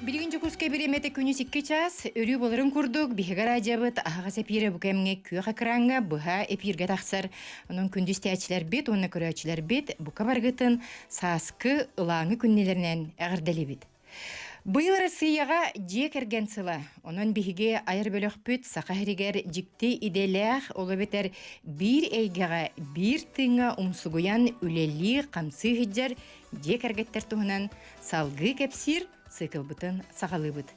Билигин Дьокуускай бириэмэтэ күнүс 2 чаас, өрүү боларын курдук, биһиги радиобыт аһаҕас эпиирэ бу кэмҥэ күөх экраҥҥа быһа эпииргэ тахсар. Онон күндү истээччилэрбит уонна көрөөччүлэрбит бука баргытын сааскы ылааҥы күннэлэринэн эҕэрдэлиибит. Быйыл Россияҕа дьиэ кэргэн сыла. Онон биһиги айар бөлөхпүт Саха сиригэр дьикти идэлээх, ол эбэтэр биир эйгэҕэ, биир тыыҥҥа умсугуйан үлэлии-хамсыы сылдьар дьиэ кэргэттэр туһунан салгыы кэпсиир циклбытын саҕалыыбыт.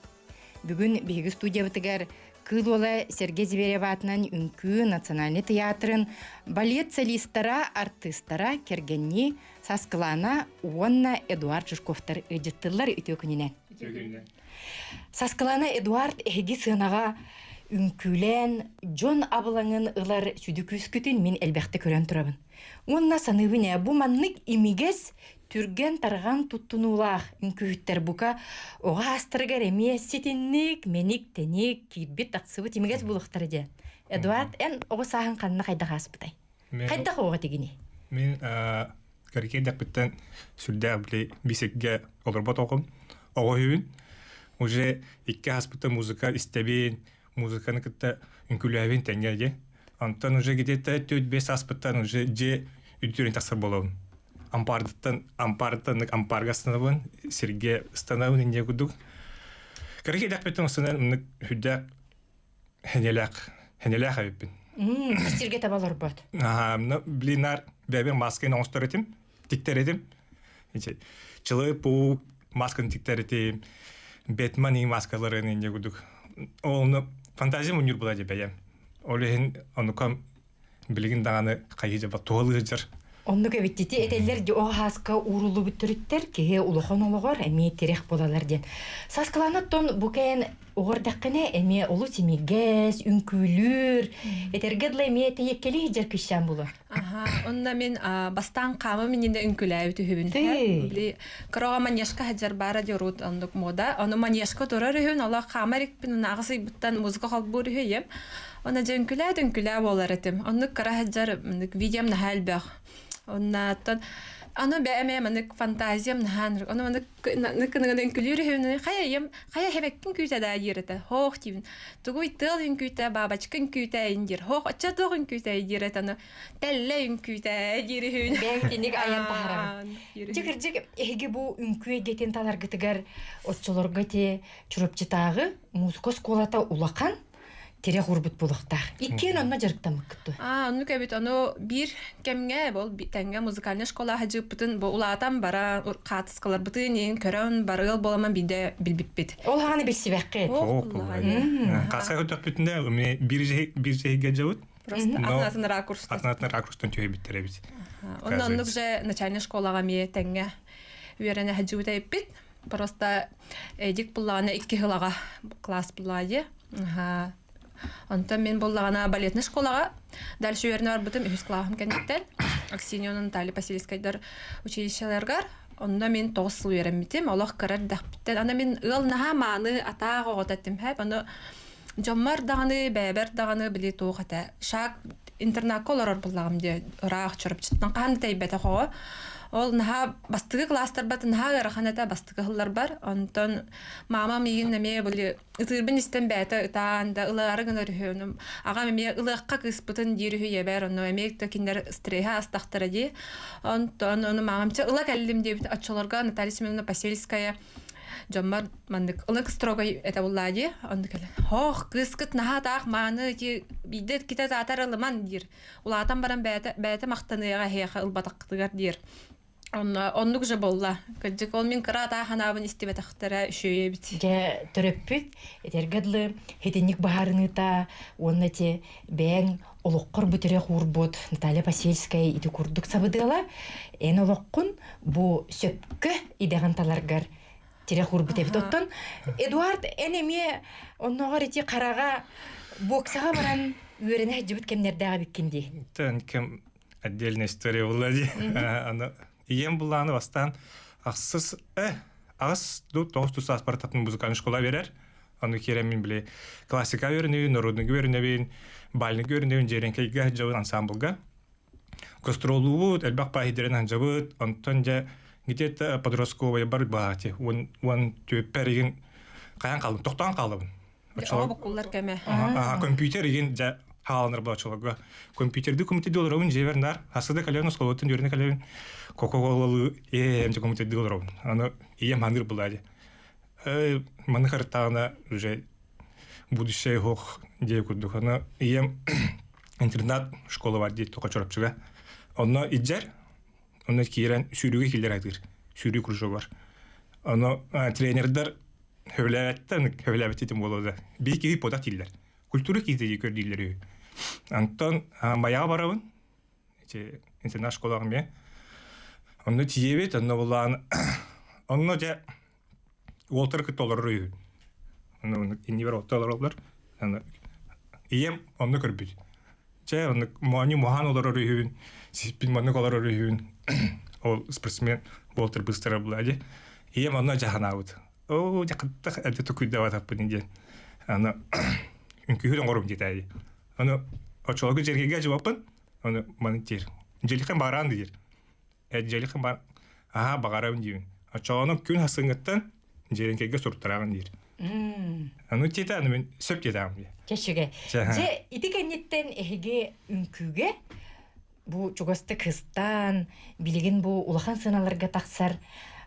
Бүгүн биһиги студиябытыгар Кыыл Уола Сергей Зверев аатынан Үҥкүү национальнай тыйаатырын балет солистара, артыыстара кэргэннии Саскылаана уонна Эдуард Жирковтар ыалдьыттыыллар үтүө күнүнэн. Саскылаана Эдуард эһиги сыанаҕа үҥкүүлээн дьон абылаҥын ылар сүдү күүскүтүн мин элбэхтэ көрөн турабын. Уонна саныыбын ээ, бу маннык имигэс, түргэн-тарҕан туттунуулаах үҥкүүһүттэр бука оҕо аастарыгар эмиэ ситинник, мэник-тэник, киирбит-тахсыбыт имигэс буолуохтара диэн. Эдуард, эн оҕо сааһын ханна хайдах ааспытай? Хайдах оҕо тигини? Мин кэрикиэдэхпиттэн сүрдээх били бисикгэ олорбот оҕом оҕо үһүбүн. Уже икки ааспыта музыка истэбин, музыканы кытта үҥкүүлээбин тэҥҥэ дии. Онтон уже где-то 4-5 ааспыттан уже дьиэ үрдүрэн тахсар буолабын. Ампаардыттан ампаартан ампаарга ыстанабын, сиргэ ыстанабын инньэ курдук. Кыракый эдэхпиттэн ыстанан оннук үрдээх хэнэлээх хэнэлээх эбиппин. Сиргэ таба олорбот. Аха, блин, нар бэйэбин маскын оҥостор этим, тиктэр этим. Чылы пуу маскын тиктэр этим, Бэтмен и маскаларын инньэ курдук. Ол фантазия мунньур була дии бэйэм. Ол иһин онукам билигин даҕаны хайыы дьаба туһалыы сылдьар. Оннук эбит ити этэллэр ди оҕо хааска ууруллубут төрүттэр киһи улахан олоҕор эмиэ тирэх буолалар диэн. Саскыланыттан бу кээн оҕордаххына эмиэ олус имигэс, үҥкүүлүүр, этэргэ дылы эмиэ тэйэккэлии сылдьар кыысчаан буолуо. Аха, онно мин бастаан хаамым иннинэ үҥкүлээбит үһүбүн. Били кыраҕа манежка сылдьар баара дьоруут оннук мода. Ону манежка турар үһүн, олох хаама эрикпин, уна аҕыс ыйбыттан музыка холбуур үһү ийэм. Онно дьэ үҥкүлээт үҥкүлээ буолар этим. Оннук кыра сылдьар видеом наһаа элбэх. Оннооттон аны бэйэм маннык фантазиям наһаа ону маннык кыныгын үҥкүлүүр үһүн хайа ийэм хайа хэбэккин күүтэ даа диир этэ хоох диибин тугуй тыал үҥкүүтэ бабочка үҥкүүтэ ин диир хоох оччо туох үҥкүүтэ диир этэ аны тэллэ үҥкүүтэ диир үһүн бэйэҥ итинник айан таһараҕын дьэ кырдьык эһиги бу үҥкүү эйгэтин таларгытыгар оччолорго ити Чурапчытааҕы музыка оскуолата улахан тирэх уурбут буолуохтаах. Иккиэн онно дьарыктаммыккыт дуо? Аа, оннук эбит. Ону биир кэмҥэ бол тэҥҥэ музыкальнай школа сылдьыппытын бу улаатан бара хаатыскаларбытын иин көрөн барыал буоламан биирдэ билбиппит. Ол хааны билсибэххит. Хаска көтөхпүтүнэ биир биир жеһигэ дьабыт. Просто атын-атын ракурстан. Атын-атын ракурстан түһэбиттэр эбит. Онно оннук же начальнай школаҕа эмиэ тэҥҥэ үөрэнэ сылдьыбыт эбиппит. Просто Эдик буллаҕына икки сылаҕа класс буллаҕа Аха. Онтон мин буллаҕына балетнай школаҕа дальше үөрэнэ барбытым үһүс кылааһым кэнниттэн Аксинья Наталья Васильевскайдар училищеларыгар онно мин 9 сыл үөрэммитим олох кыра эрдэхпиттэн аны мин ыал наһаа мааны атаах оҕото этим хэп ону дьоммор даҕаны бэйэбэр даҕаны били туох этэ шаг интернакка олорор буллаҕым диye ыраах Чурапчыттан хаһан да тэйбэтэх оҕо ол наһаа бастакы класстарбат наһаа ыарахан этэ бастакы сылларбар онтон мамам миигин эмиэ били ытыырбын истэн бэйэтэ ытаан да ылаары гынар үһү аҕам эмиэ ылыахха кыыспытын диир үһү ийэбэр онно эмиэ да кинилэр стреһи аастахтара дии онтон ону мамам чэ ыла кэллим диэбит оччолорго Наталья Семеновна Посельская дьоммор маннык ылык строгай этэ буллаа дии онно кэлэн хоох кыыскыт наһаа таах мааны ити биирдэ китэ таатар ылыман диир улаатан баран бэйэтэ бэйэтэ махтаныаҕа эһиэхэ ылбатаххытыгар диир онно оннук же буолла кырдьык ол мин кыра атаа ханаабын истибэтэхтэрэ үчүгэй эбит дьэ төрөппүт этэргэ дылы хитинник баһаарыныыта уонна ити бэйэҥ олоххор бу тирэх уурбут Наталья Посельская ити курдук сабыдыала эн олоххун бу сөпкө идэҕин таларгар тирэх уурбут эбит. Оттон Эдуард эн эмиэ оннооҕор ити хараҕа боксаҕа баран үөрэнэ сылдьыбыт кэмнэрдээх эбиккин дии. Тэн кэм отдельная история буолла дии. Аны ийэм буллааны бастаан ахсыс аҕыс ду тоҕус тус сааспар татын музыкальный школа берер. Аны киирэн мин били классика үөрэнэбин, народный үөрэнэбин, бальник үөрэнэбин, дьиэрэнкэйгэ сылдьабын ансамблга. Гастролуубут, элбэх пааһидэрин сылдьабыт, онтон дьэ где-то подростковая бар баати, уон уон түөппэр игин. Хайан хаалым, тохтоон хаалабын. Оҕо буккуллар кэмэ. Компьютер игин дьэ хааланар буолаччыларга. Компьютерды компьютерди олоробун дьиэбэр наар. Хасыда кэлэбин оскуолаттан үөрэнэ кэлэбин. Кока-колалыы ээ дьэ компьютерди олоробун. Аны ийэм ханыыр булаа дии. Маны харытааҕына уже будущее суох диэ курдук. Аны ийэм интернат школа бар дии тоқо Чурапчыга. Онно иджер, онно киирэн сүүрүүгэ киллэр атыыр. Сүүрүү кружок бар. Ону тренердэр хөбүлээбэттэр, хөбүлээбэт буолуо да. Биир киһи подах дииллэр. Культура киһитэ дии көрдүүллэр үһү. Антон Майаҕа барабын. Ити интернат школаҕа эмиэ. Онно тиийэбит, онно булаан онно дьэ уолтары кытта олорор үһү. Онно иннибэр уолтар олороллор. Ийэм онно көрбүт. Чэ, оннук моонньу муһаан олорор үһүн, сиспин маннык олорор үһүн. Ол спортсмен уолтар быстара була дии. Ийэм онно дьаһанаабыт. Оо, дьахаттах эрдэ тукуйдабатахпын диэн. Аны үҥкүүһүт оҥорум диэтээйи. Аны оччолорго дьэргэгэ дьыбаппын, аны маны диир. Дьэлихэн баҕараан диир. Э дьэлихэн бар аһаа баҕарабын диибин. Оччоҕону күн хасыҥҥыттан дьиэриҥкэйгэ суруттараҕын диир. Аны тиэтэ аны мин сөп диэтэҕим дии. Чэчүгэ. Дьэ, ити кэнниттэн эһиги үҥкүүгэ бу чугастык ыстаан, билигин бу улахан сыаналарга тахсар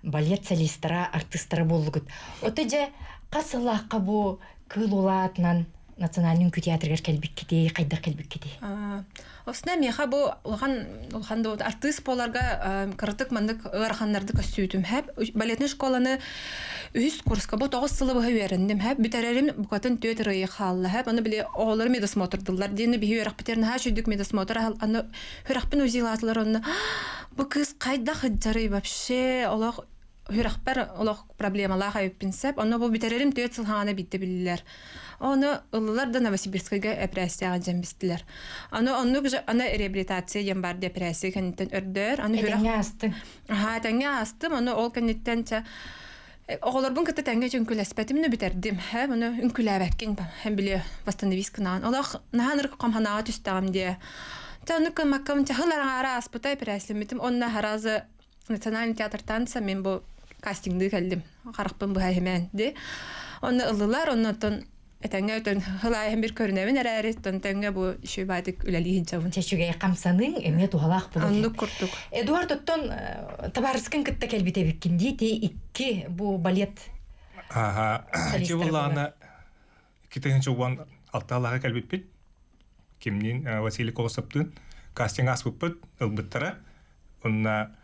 балет солистара, артыыстара буоллугут. Ото дьэ, хас сыллаахха бу кыыл улаатынан национальный үҥкүү театрыгар кэлбиккитий, хайдах кэлбиккитий? Осна миэхэ бу улахан улахан да артыыс буоларга кыратык маннык ыараханнарды көстүүтүм хэп. Балетный школаны үһүс курска бу 9 сылы быһа үөрэнним хэп. Бүтэрэрим букатын түөрт ырыйы хаалла хэп. Аны били оҕолору медосмотрдыллар диэни биһи үөрэхпитигэр наһаа үчүгдүк медосмотр аны үөрэхпин узилаатылар онно бу кыыс хайдах ыдьарый вообще олох үөрэхпэр олох проблемалаах эбиппин сөп. Онно бу бүтэрэрим түөрт сыл хаана биирдэ биллэр. Ону ыллылар да Новосибирскайга эпэрээссийэҕэ дьэн бистилэр. Аны оннук же аны реабилитация диэн бар депрессия кэнниттэн өрдөөр. Аны Этэҥҥэ аастыҥ. Аһаа, этэҥҥэ аастым. Аны ол кэнниттэн чэ оҕолорбун кытта тэҥҥэ үҥкүлэспэтим да бүтэрдим. Һэ, ону үҥкүлээбэккин һэм били восстановись кынаан. Олох наһаа ынырык хомханаҕа түстэҕим диэ. Чэ, ону кымаккам чаһыл араҥаара ааспыта эпэрээслэммитим. Онно харазы Национальный театр танца мен бу кастингдыы кэллим. Харахпын быһа иһимээн ди. Онно ыллылар, оннотон этэҥҥэ өтөн хылаайһын бир көрүнэбин эрээри, тон тэҥҥэ бу үчүгэй үлэлии сылдьабын. Чэчүгэй хамсаныҥ эмиэ туһалаах буолуо. Оннук курдук. Эдуард оттон табаарыскын кытта кэлбит эбиккин дии, ти икки бу балет Аха, ити буллаана 2016 аллаха кэлбиппит. Кимниин Василий Колосовтыын кастинг ааспыппыт, ылбыттара. Онна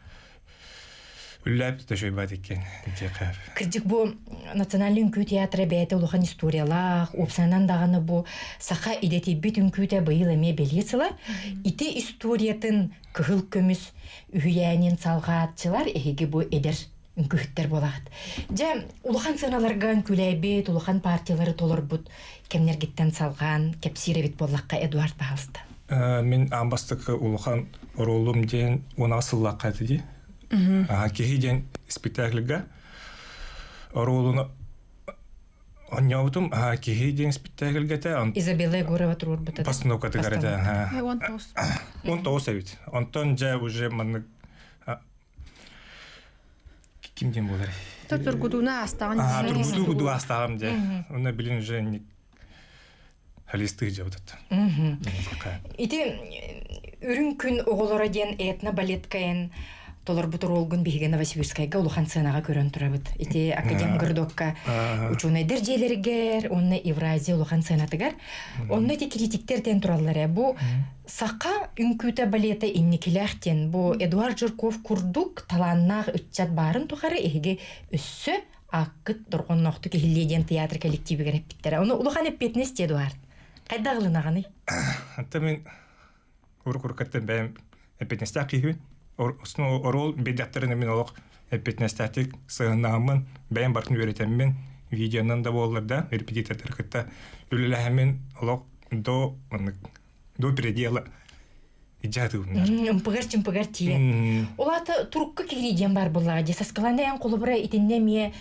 үллээп төшөйбат иккен диэхэ. Кырдьык бу национальный үҥкүү театра бэйэтэ улахан историялаах, уопсайынан даҕаны бу саха идэтийбит үҥкүүтэ быйыл эмиэ бэлиэ сыла. Ити историятын кыһыл көмүс үһүйээнин салҕааччылар эһиги бу эдэр үҥкүүһүттэр буолаҕыт. Дьэ, улахан сыаналарга үҥкүүлээбит, улахан партиялары толорбут кэмнэргиттэн салҕаан кэпсиир эбит буоллахха, Эдуард баһаалыста. Мин аан бастакы улахан оруолум диэн 16 сыллаахха этэ дии. Киһи диэн спектакльга оруолун оонньообутум. Киһи диэн спектакльга этэ. Изабелла Егорова туруорбута. Постановкатыгар этэ. 19. 19 эбит. Онтон дьэ уже маннык ким диэн буолар? Тургутууну аастаҕын. Тургутуу кудуу аастаҕым дьэ. Онно билин уже холистыы дьабытат. Ити үрүҥ күн оҕолоро диэн этно-балеткайын толорбут оруолгун биһиги Новосибирскайга улахан сыанаҕа көрөн турабыт. Ити Академгородокка учуонайдар дьиэлэригэр уонна Евразия улахан сыанатыгар. Онно ити критиктэр тэн тураллар ээ. Бу саха үҥкүүтэ балета инникилээх диэн бу Эдуард Жирков курдук талааннаах ыччат баарын тухары эһиги өссө ааккыт дорҕонноохтук иһиллиэ диэн театр коллективигэр эппиттэрэ. Ону улахан эппиэтинэс дии Эдуард. Хайдах ылынаҕыный? Антон мин урук-уруккаттан бэйэм эппиэтинэстээх киһибин. Оруол биэрдэхтэринэ мин олох эппиэтинэстээхтик сыһыннааммын, бэйэм барытын үөрэтэммин, видеонан да буоллар да, репетитордары кытта үлэлэһэммин олох до маннык до предела идьаатыыбыннар. Ымпыгар-чымпыгар тиийэн. Ол аата турукка киирии диэн баар буоллаҕа дии. Саскалана эн холобура итиннэ эмиэ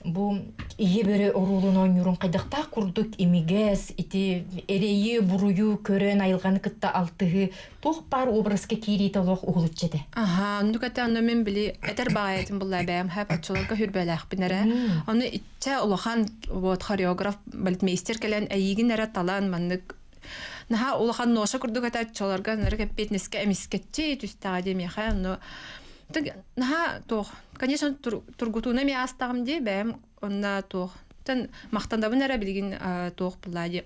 Бу ийэ бөрө оруолун оонньуурун хайдахтаах курдук имигэс, ити эрэйи, буруйу көрөн айылҕаны кытта алтыһыы туох баар образка киириитэ олох уһулуччу этэ. Аха, оннук этэ, онно мин били этэр баҕайытын булла бэйэм хэп оччолорго хүрбэлээхпин эрэ. Ону иччэ улахан вот хореограф, балетмейстер кэлэн эйиигин эрэ талан маннык наһаа улахан ноша курдук этэ оччолорго нары кэппиэтинэскэ эмискэччи түстэҕэ дии миэхэ ону наһаа туох конечно тургутууну эмиэ аастаҕым дии бэйэм онно туох тэн махтанабын эрэ билигин туох буллаа дии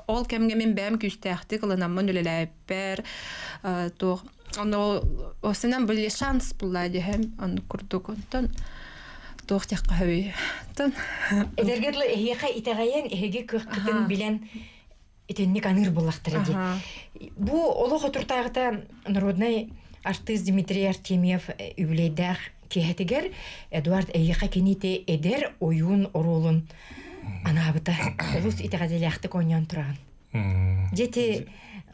ол кэмҥэ мин бэйэм күүстээхтик ылынаммын үлэлээбиппэр туох ону осынан были шанс буллаа диэхэм оннук курдук онтон туох диэххэ сөбүй тон Эдэргэ дылы эһиэхэ итэҕэйэн эһиги кыаххытын билэн итинник аныыр буллахтара дии. Бу олох отуртааҕыта народнай артыыс Дмитрий Артемьев үбүлүөйдээх киэһэтигэр Эдуард эйиэхэ кинити эдэр ойуун оруолун анаабыта. Олус итэҕэллээхтик оонньоон тураҕын. Дьэти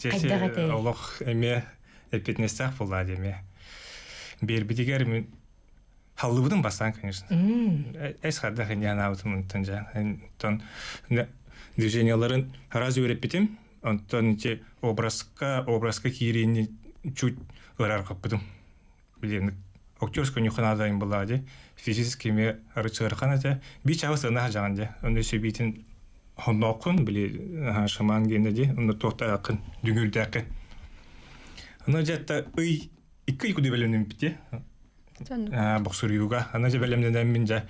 хайдах этэй? Олох эмиэ эппиэтинэстээх буоллаа дии эмиэ. Биэрбитигэр мин Халлыбытын бастаан, конечно. Эс хардах инде анаабытым онтон дьэ. Онтон движенияларын раз үөрэппитим. Онтон ити образка, образка киириини чуть ырарҕаппытым. Билиэнник актерскую нюханаадайын была ди. Физически ме арычыархан этэ. Би чабы сына жаҕан дьэ. Онно сөбиитин хоннооккун били шаман генне ди. Онно туохтааххын дүҥүрдээххин. Ону дьэ ый икки ый куду бэлэмнэммит бохсуруйууга аны дьэ бэлэмнэнэммин дьэ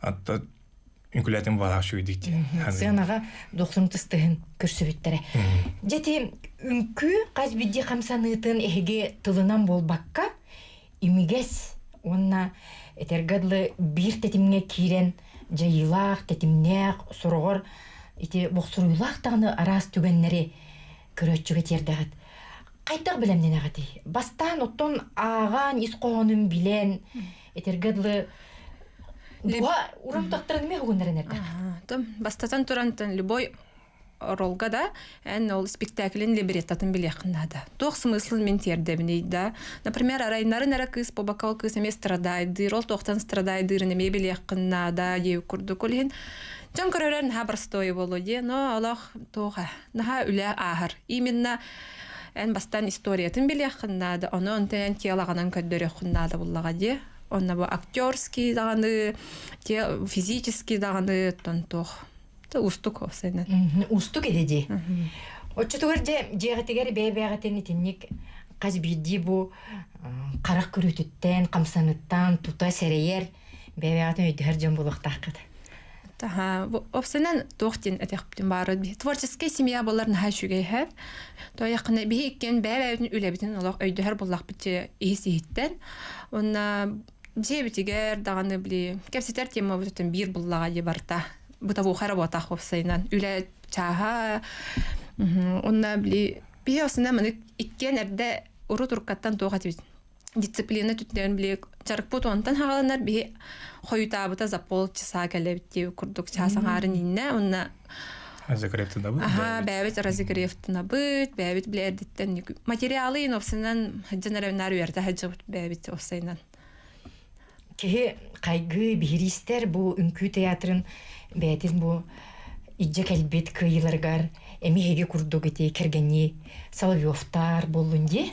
атта үҥкүлээтим буолаах үчүгэйдик диэн сыанаҕа дохсун тыстыһын көрсүбүттэрэ дьэти үҥкүү хас биирдии хамсаныытын эһиги тылынан буолбакка имигэс уонна этэргэ дылы биир тэтимҥэ киирэн дьайыылаах тэтимнээх сороҕор ити бохсуруйуулаах даҕаны араас түгэннэри көрөөччүгэ тиэрдэҕит. Хайдах бэлэмнэнэҕитий? Бастаан оттон ааҕан, ис хоһоонун билэн, этэргэ дылы духа уран тахтарын эмиэ угуннаран эрдэх. Бастатан туран любой ролга да эн ол спектаклин либреттатын билиэххин наада. Туох смыслын мин тиэрдэбиний да. Например, арайнарын эрэ кыыс буолбакка ол кыыс эмиэ страдайдыыр, ол туохтан страдайдыырын эмиэ билиэххин наада диэбит курдук. Ол иһин дьон көрөрөр наһаа простой буолуо диэ, но олох туох наһаа үлэ ааһар. Именно эн бастаан историятын билиэххин наада, ону онтон эн телоҕынан көрдөрүөххүн наада буллаҕа дии. Онно бу актерский даҕаны, физический даҕаны оттон туох уустук осенен. Уустук этэ дии. Оччотугар дьэ дьиэҕитигэр бэйэ-бэйэҕитин итинник хас биирдии бу харах көрүүтүттэн, хамсаныттан тута сэрэйэр, бэйэ-бэйэҕитин өйдөһөр дьон буолуохтааххыт. Таха, опсанан туох диэн этиэхпитин баары творческай семья болар наһаа үчүгэй һэп. Тояхына биһи иккиэн бэйэ-бэйэбитин үлэбитин олох өйдөһөр буллахпыт иһис иһиттэн. Уонна дьиэбитигэр даҕаны били кэпсэтэр темабытын биир буллаҕа дии барта. Бытовуха работах опсайынан үлэ чааһа уонна били биһи осына маны иккиэн эрдэ урут уруккаттан туох этибит дисциплина түтүнэн били чарыкпыт онтон хаҕаланар биһи хойутаабыта за полчаса кэлэбит дии курдук чаас аҥаарын иннэ уонна разогревтанабыт аха бэйэбит разогревтанабыт бэйэбит били эрдиттэн материалы иновсынан сылдьан эрэ үөрдэ сылдьыбыт бэйэбит осайынан Киһи хайгыы биһириистэр бу үҥкүү театрын бэйэтин бу илдьэ кэлбит кыайыыларыгар эмиэ эһиги курдук ити кэргэннии Соловьевтар буоллун дии.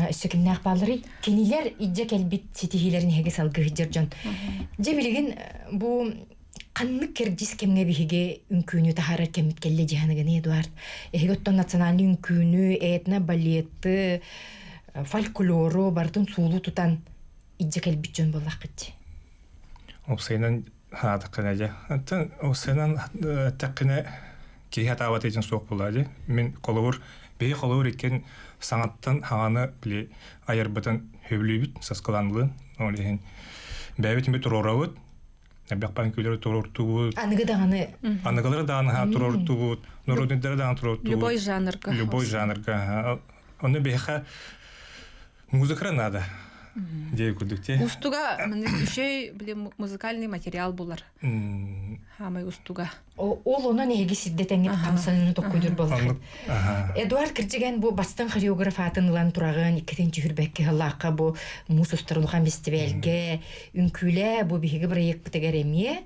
Өссө кимнээх баалларый? Кинилэр илдьэ кэлбит ситиһиилэрин эһиги салгыы сылдьар дьон. Дьэ билигин бу ханнык кэрдиис кэмҥэ биһиги үҥкүүнү таһаарар кэммит кэллэ дьиһаныгыны Эдуард. Эһиги оттон национальный үҥкүүнү, этно-балеты, фольклору барытын суулуу тутан илдьэ кэлбит дьон буоллаххыт. Уопсайынан хаатаххына дьэ. Оттон уопсайынан эттэххинэ киһи атаабат этин суох буолаа дьэ. Мин холобур, биһи холобур иккиэн саҥаттан хаҥаны били айарбытын сөбүлүүбүт, саскылаанылыын. Ол иһин бэйэбит эмиэ туруорабыт. Элбэх күлэри туруортубут. Аныгы даҕаны. Аныгылары даҕаны туруортубут. Народныйдары даҕаны туруортубут. Любой жанрга. Любой жанрга. Онно биһиэхэ музыкара надо. Дии курдук те. Устуга үчүгэй били музыкальный материал булар. Хаамай устуга. Ол онон эһиги сирдэтеңҥит хамсаныыны токкуйдур буоллаххыт. Эдуард кырдьыган бу бастыҥ хореограф аатын ылан тураҕын иккитин түһүрбэккэ сыллаахха бу муус устар улахан фестивальгэ үҥкүүлээ бу биһиги бырайыакпытыгар эмиэ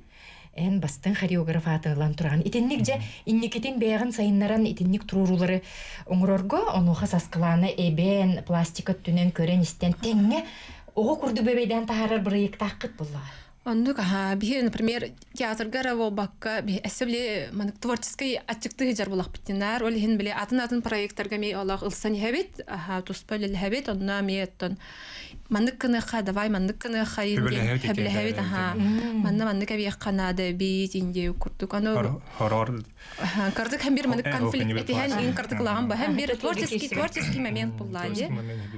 эн бастыҥ хореограф аатын ылан тураҕын. Итинник дьэ инникитин бэйэҕин сайыннаран итинник туруоруулары оҥорорго онуоха Саскылаана эбэн пластика өттүнэн көрөн-истэн тэҥҥэ оҕо курдук бэбэйдээн таһаарар бырайыактааххыт буоллаҕа. Оннук аһаа биһи например театрга эрэ буолбакка биһи өссө били маннык творческий аччыктыы сылдьар буолахпытынаар ол иһин били атын-атын проекттарга эмиэ олох ылсан иһэбит аһаа туспа үлэлэһэбит онно эмиэ оттон маннык гыныахха давай маннык гыныахха диэн хэбилэһэбит аһаа манна маннык эбиэххэ наада эбит индия курдук аны Хорор кырдык һэм бир маннык конфликт этиһэн ин кырдык лаган ба һэм бир творческий творческий момент буллаайы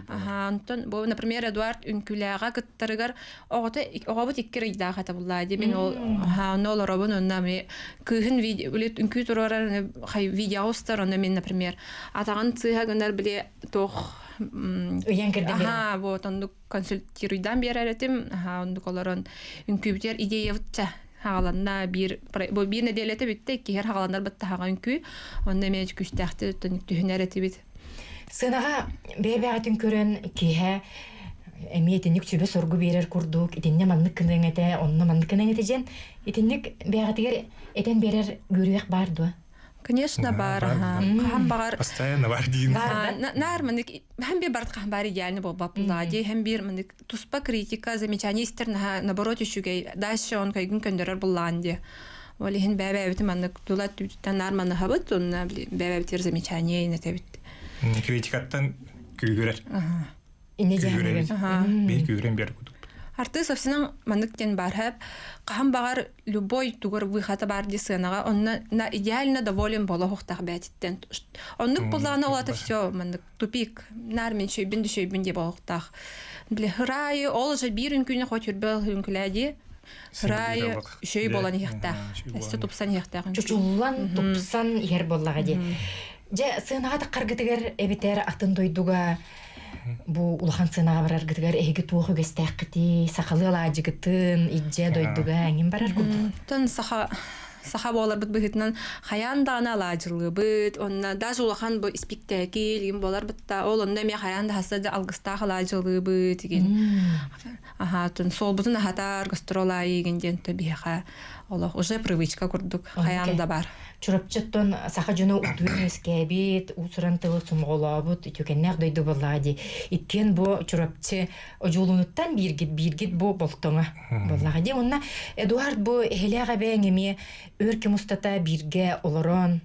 аһаа онтон бу например Эдуард үҥкүүлээҕэ кыттарыгар оҕото оҕобут икки ыйдаах этэ буллаа дии мин ол онно олоробун онно ми кыыһын үҥкүү туруорар видео устар онно мин например атаҕын сыыһа гынар били туох ыйан кэрдэн аха вот оннук консультируйдаан биэрэр этим аха оннук олорон үҥкүүбүтүгэр идеябытча хааланна биир бу биир нэдиэлэтэ бүттэ иккиһэр хааланнар баттаһаҕа үҥкүү онно эмиэ күүстээхтик түһүнэр этибит Сыанаҕа бэйэ-бэйэҕитин көрөн киэһэ эмиэ итинник сүбэ-соргу биэрэр курдук итиннэ маннык гыныаҥ этэ, онно маннык гыныаҥ этэ диэн итинник бэйэҕитигэр этэн биэрэр үөрүйэх баар дуо? Конечно баар хаһан баҕар постоянно бар диин наар маннык һэм биир барыт хаһан баар идеально буолбат ди һэм биир маннык туспа критика замечание истэр наһаа наоборот үчүгэй дальше он көйгүн көннөрөр буллаан ди ол иһин бэйэ-бэйэбитин маннык тула түтүттэн наар маныһабыт уонна бэйэ-бэйэбитигэр замечание иҥэтэбит Критикаттан күүһүрэр. Инне Күүһүрэбит. Биһи күүһүрэн биэр кудук. Артыыс совсем маннык диэн баар хэп хаһан баҕар любой тугар выхата баар дии сыанаҕа онно на идеально доволен буола оһохтоох бээтиттэн оннук буллаҕына ол ата все маннык тупик наар мин шөйбүн дүшөйбүн диye буолуохтаах бile хыраайы ол же биир үҥкүүнү хоть үрбэл үҥкүлээ дии хыраайы үчүгэй буолан иһиэхтээх өссө тупсан иһиэхтээх Чучуллан тупсан иһэр буоллаҕа дии. Дьэ сыанаҕа таххаргытыгар эбэтэр атын дойдуга бу улахан сыанаҕа бараргытыгар эһиги туох үгэстээххитий сахалыы алаадьыгытын иддьэ дойдуга эҥин барар курдук Тон саха саха буоларбыт быһыытынан хайаан даҕаны алаадьылыыбыт онно даже улахан бу испиктээкил игин буоларбыт да ол онно эмиэ хайаан да хасса да алгыстаах алаадьылыыбыт игин аһаатын суолбутун аһатар гастрол аайы игин диэн то биһиэхэ олох уже привычка курдук хайаан да бар Чурапчыттан саха дьоно утуйан үөскээбит, уус-уран тылы сомоҕолообут үтүөкэннээх дойду буоллаҕа дии. Иккиэн бу Чурапчы одьуулунуттан бииргит, бииргит бу Болтоҥо буоллаҕа дии. Уонна Эдуард бу эһэлээх эбээҥ эмиэ өр кэм устата бииргэ олорон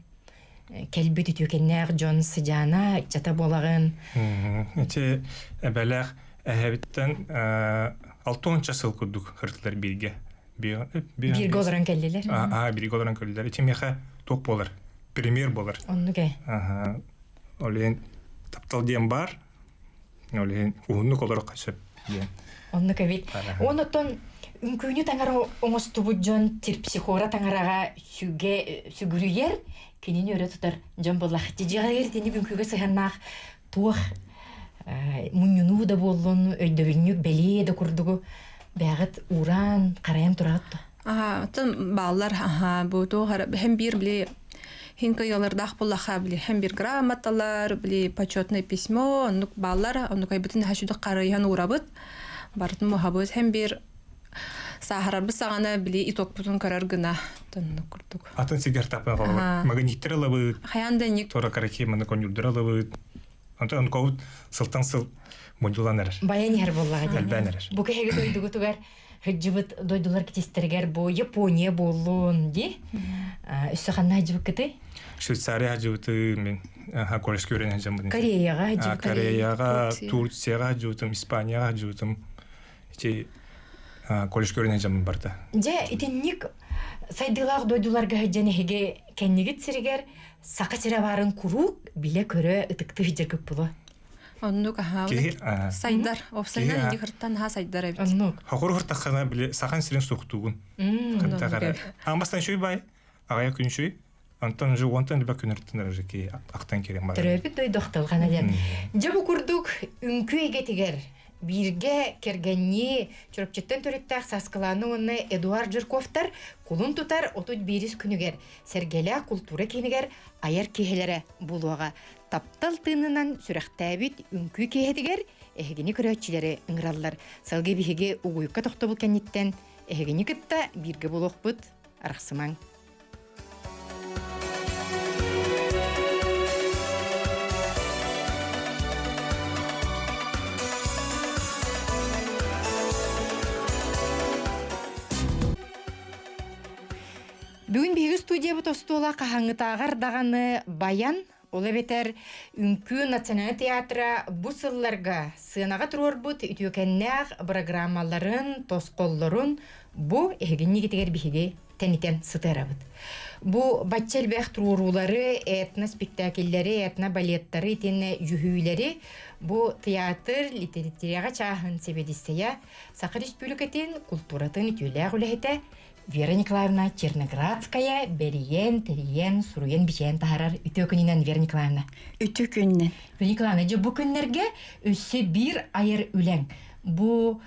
кэлбит үтүөкэннээх дьон сыдьаана, ыччата буолаҕын. Ити эбэлээх эһэбиттэн 60 сыл курдук ырытылар бииргэ. Бииргэ олорон кэллилэр. Аа, бииргэ олорон кэллилэр. Ити миэхэ туох буолар? Премьер буолар. Оннук ээ. Аха. Ол иһин таптал диэн баар. Ол иһин уһуннук олорохха сөп диэн. Оннук эбит. Онотон үҥкүүнү таҥара оҥостубут дьон терпсихора таҥараҕа сүгэ сүгүрүйэр, кинини өрө тутар дьон буоллах. Дьиэҕэр итинник үҥкүүгэ сыһыаннаах туох мунньунуу да буоллун, өйдөбүнньүк бэлиэ да курдугу бэҕит ууран, харайан тураҕыт дуо? Аха, оттон бааллар, аха, бу туох эрэ һэм биир били хин кыйалардаах буллаха били һэм биир грамоталар, били почетное письмо, оннук бааллар, оннук айбытын наһаа сүдүк харайан уурабыт, барытын муһабыт, һэм биир сааһырарбыт саҕана били итогпутун көрөр гына тоннук курдук. Атын сигэр таппын холобур. Магниттер ылабыт. Хайаан да ник. Тора караки маны конюрдер ылабыт. Онтон онкобут сылтан сыл модьулан эрэр. Баян иһэр буоллаҕа дии. Элбээн эрэр. Бу кэһиги дойдугутугар сылдьыбыт дойдулар китистэригэр бу Япония буоллун дии. Өссө ханна сылдьыбыккытый? Швейцария сылдьыбытым мин колледжка үөрэнэн сылдьаммын. Кореяҕа сылдьыбытым. Кореяҕа, Турцияҕа сылдьыбытым, Испанияҕа сылдьыбытым. Ити колледжка үөрэнэн сылдьаммын барда. Дьэ, итинник сайдыылаах дойдуларга сылдьан эһиги кэннигит сиригэр саха сирэ баарын куруук билэ-көрө ытыктыы сылдьаргыт буолуо. Оннук аһаа. Киһи сайдар. Опсайынан инди хыртан аһаа сайдар эбит. Оннук. Хокур хыртаххана били сахан сирин суохтуугун. Кыртахара. Амбастан шүй бай. Аҕая күн шүй. Онтон же онтон либо күнүртүн уже ки ахтан кирен бар. Төрөөбүт дойду ахтылҕана диэн. Дьэ бу курдук үҥкүү эйгэтигэр. Бииргэ кэргэннии Чурапчыттан төрүттээх Саскылаана уонна Эдуард Жирковтар кулун тутар 31 күнүгэр Сэргэлээх култуура киинигэр айар киэһэлэрэ буолуоҕа. Таптал тыынынан сүрэхтээбит үҥкүү киэһэтигэр эһигини көрөөччүлэри ыҥыраллар. Салгыы биһиги угуйукка тохтобул кэнниттэн эһигини кытта бииргэ буолуохпут. Арахсымаҥ. Бүгүн биһиги студиябыт остуола хаһааҥҥытааҕар даҕаны баян, ол эбэтэр Үҥкүү национальнай театра бу сылларга сыанаҕа туруорбут үтүөкэннээх бырагыраамаларын, тосхоллорун бу эһигиннигитигэр биһиги тэнитэн сытыарабыт. Бу бачча элбэх туруоруулары, этно-спектакльлэри, этно-балеттары итиэннэ дьүһүйүүлэри бу театр литератураҕа чааһын сэбиэдиссэйэ Саха Республикатын култууратын үтүөлээх үлэһитэ Вера Николаевна Черноградская бэрийэн, тэрийэн, суруйан-бичээн таһаарар үтүө күнүнэн Вера Николаевна. Үтүө күнүнэн. Вера Николаевна, дьэ бу күннэргэ өссө биир айар үлэҥ. Бу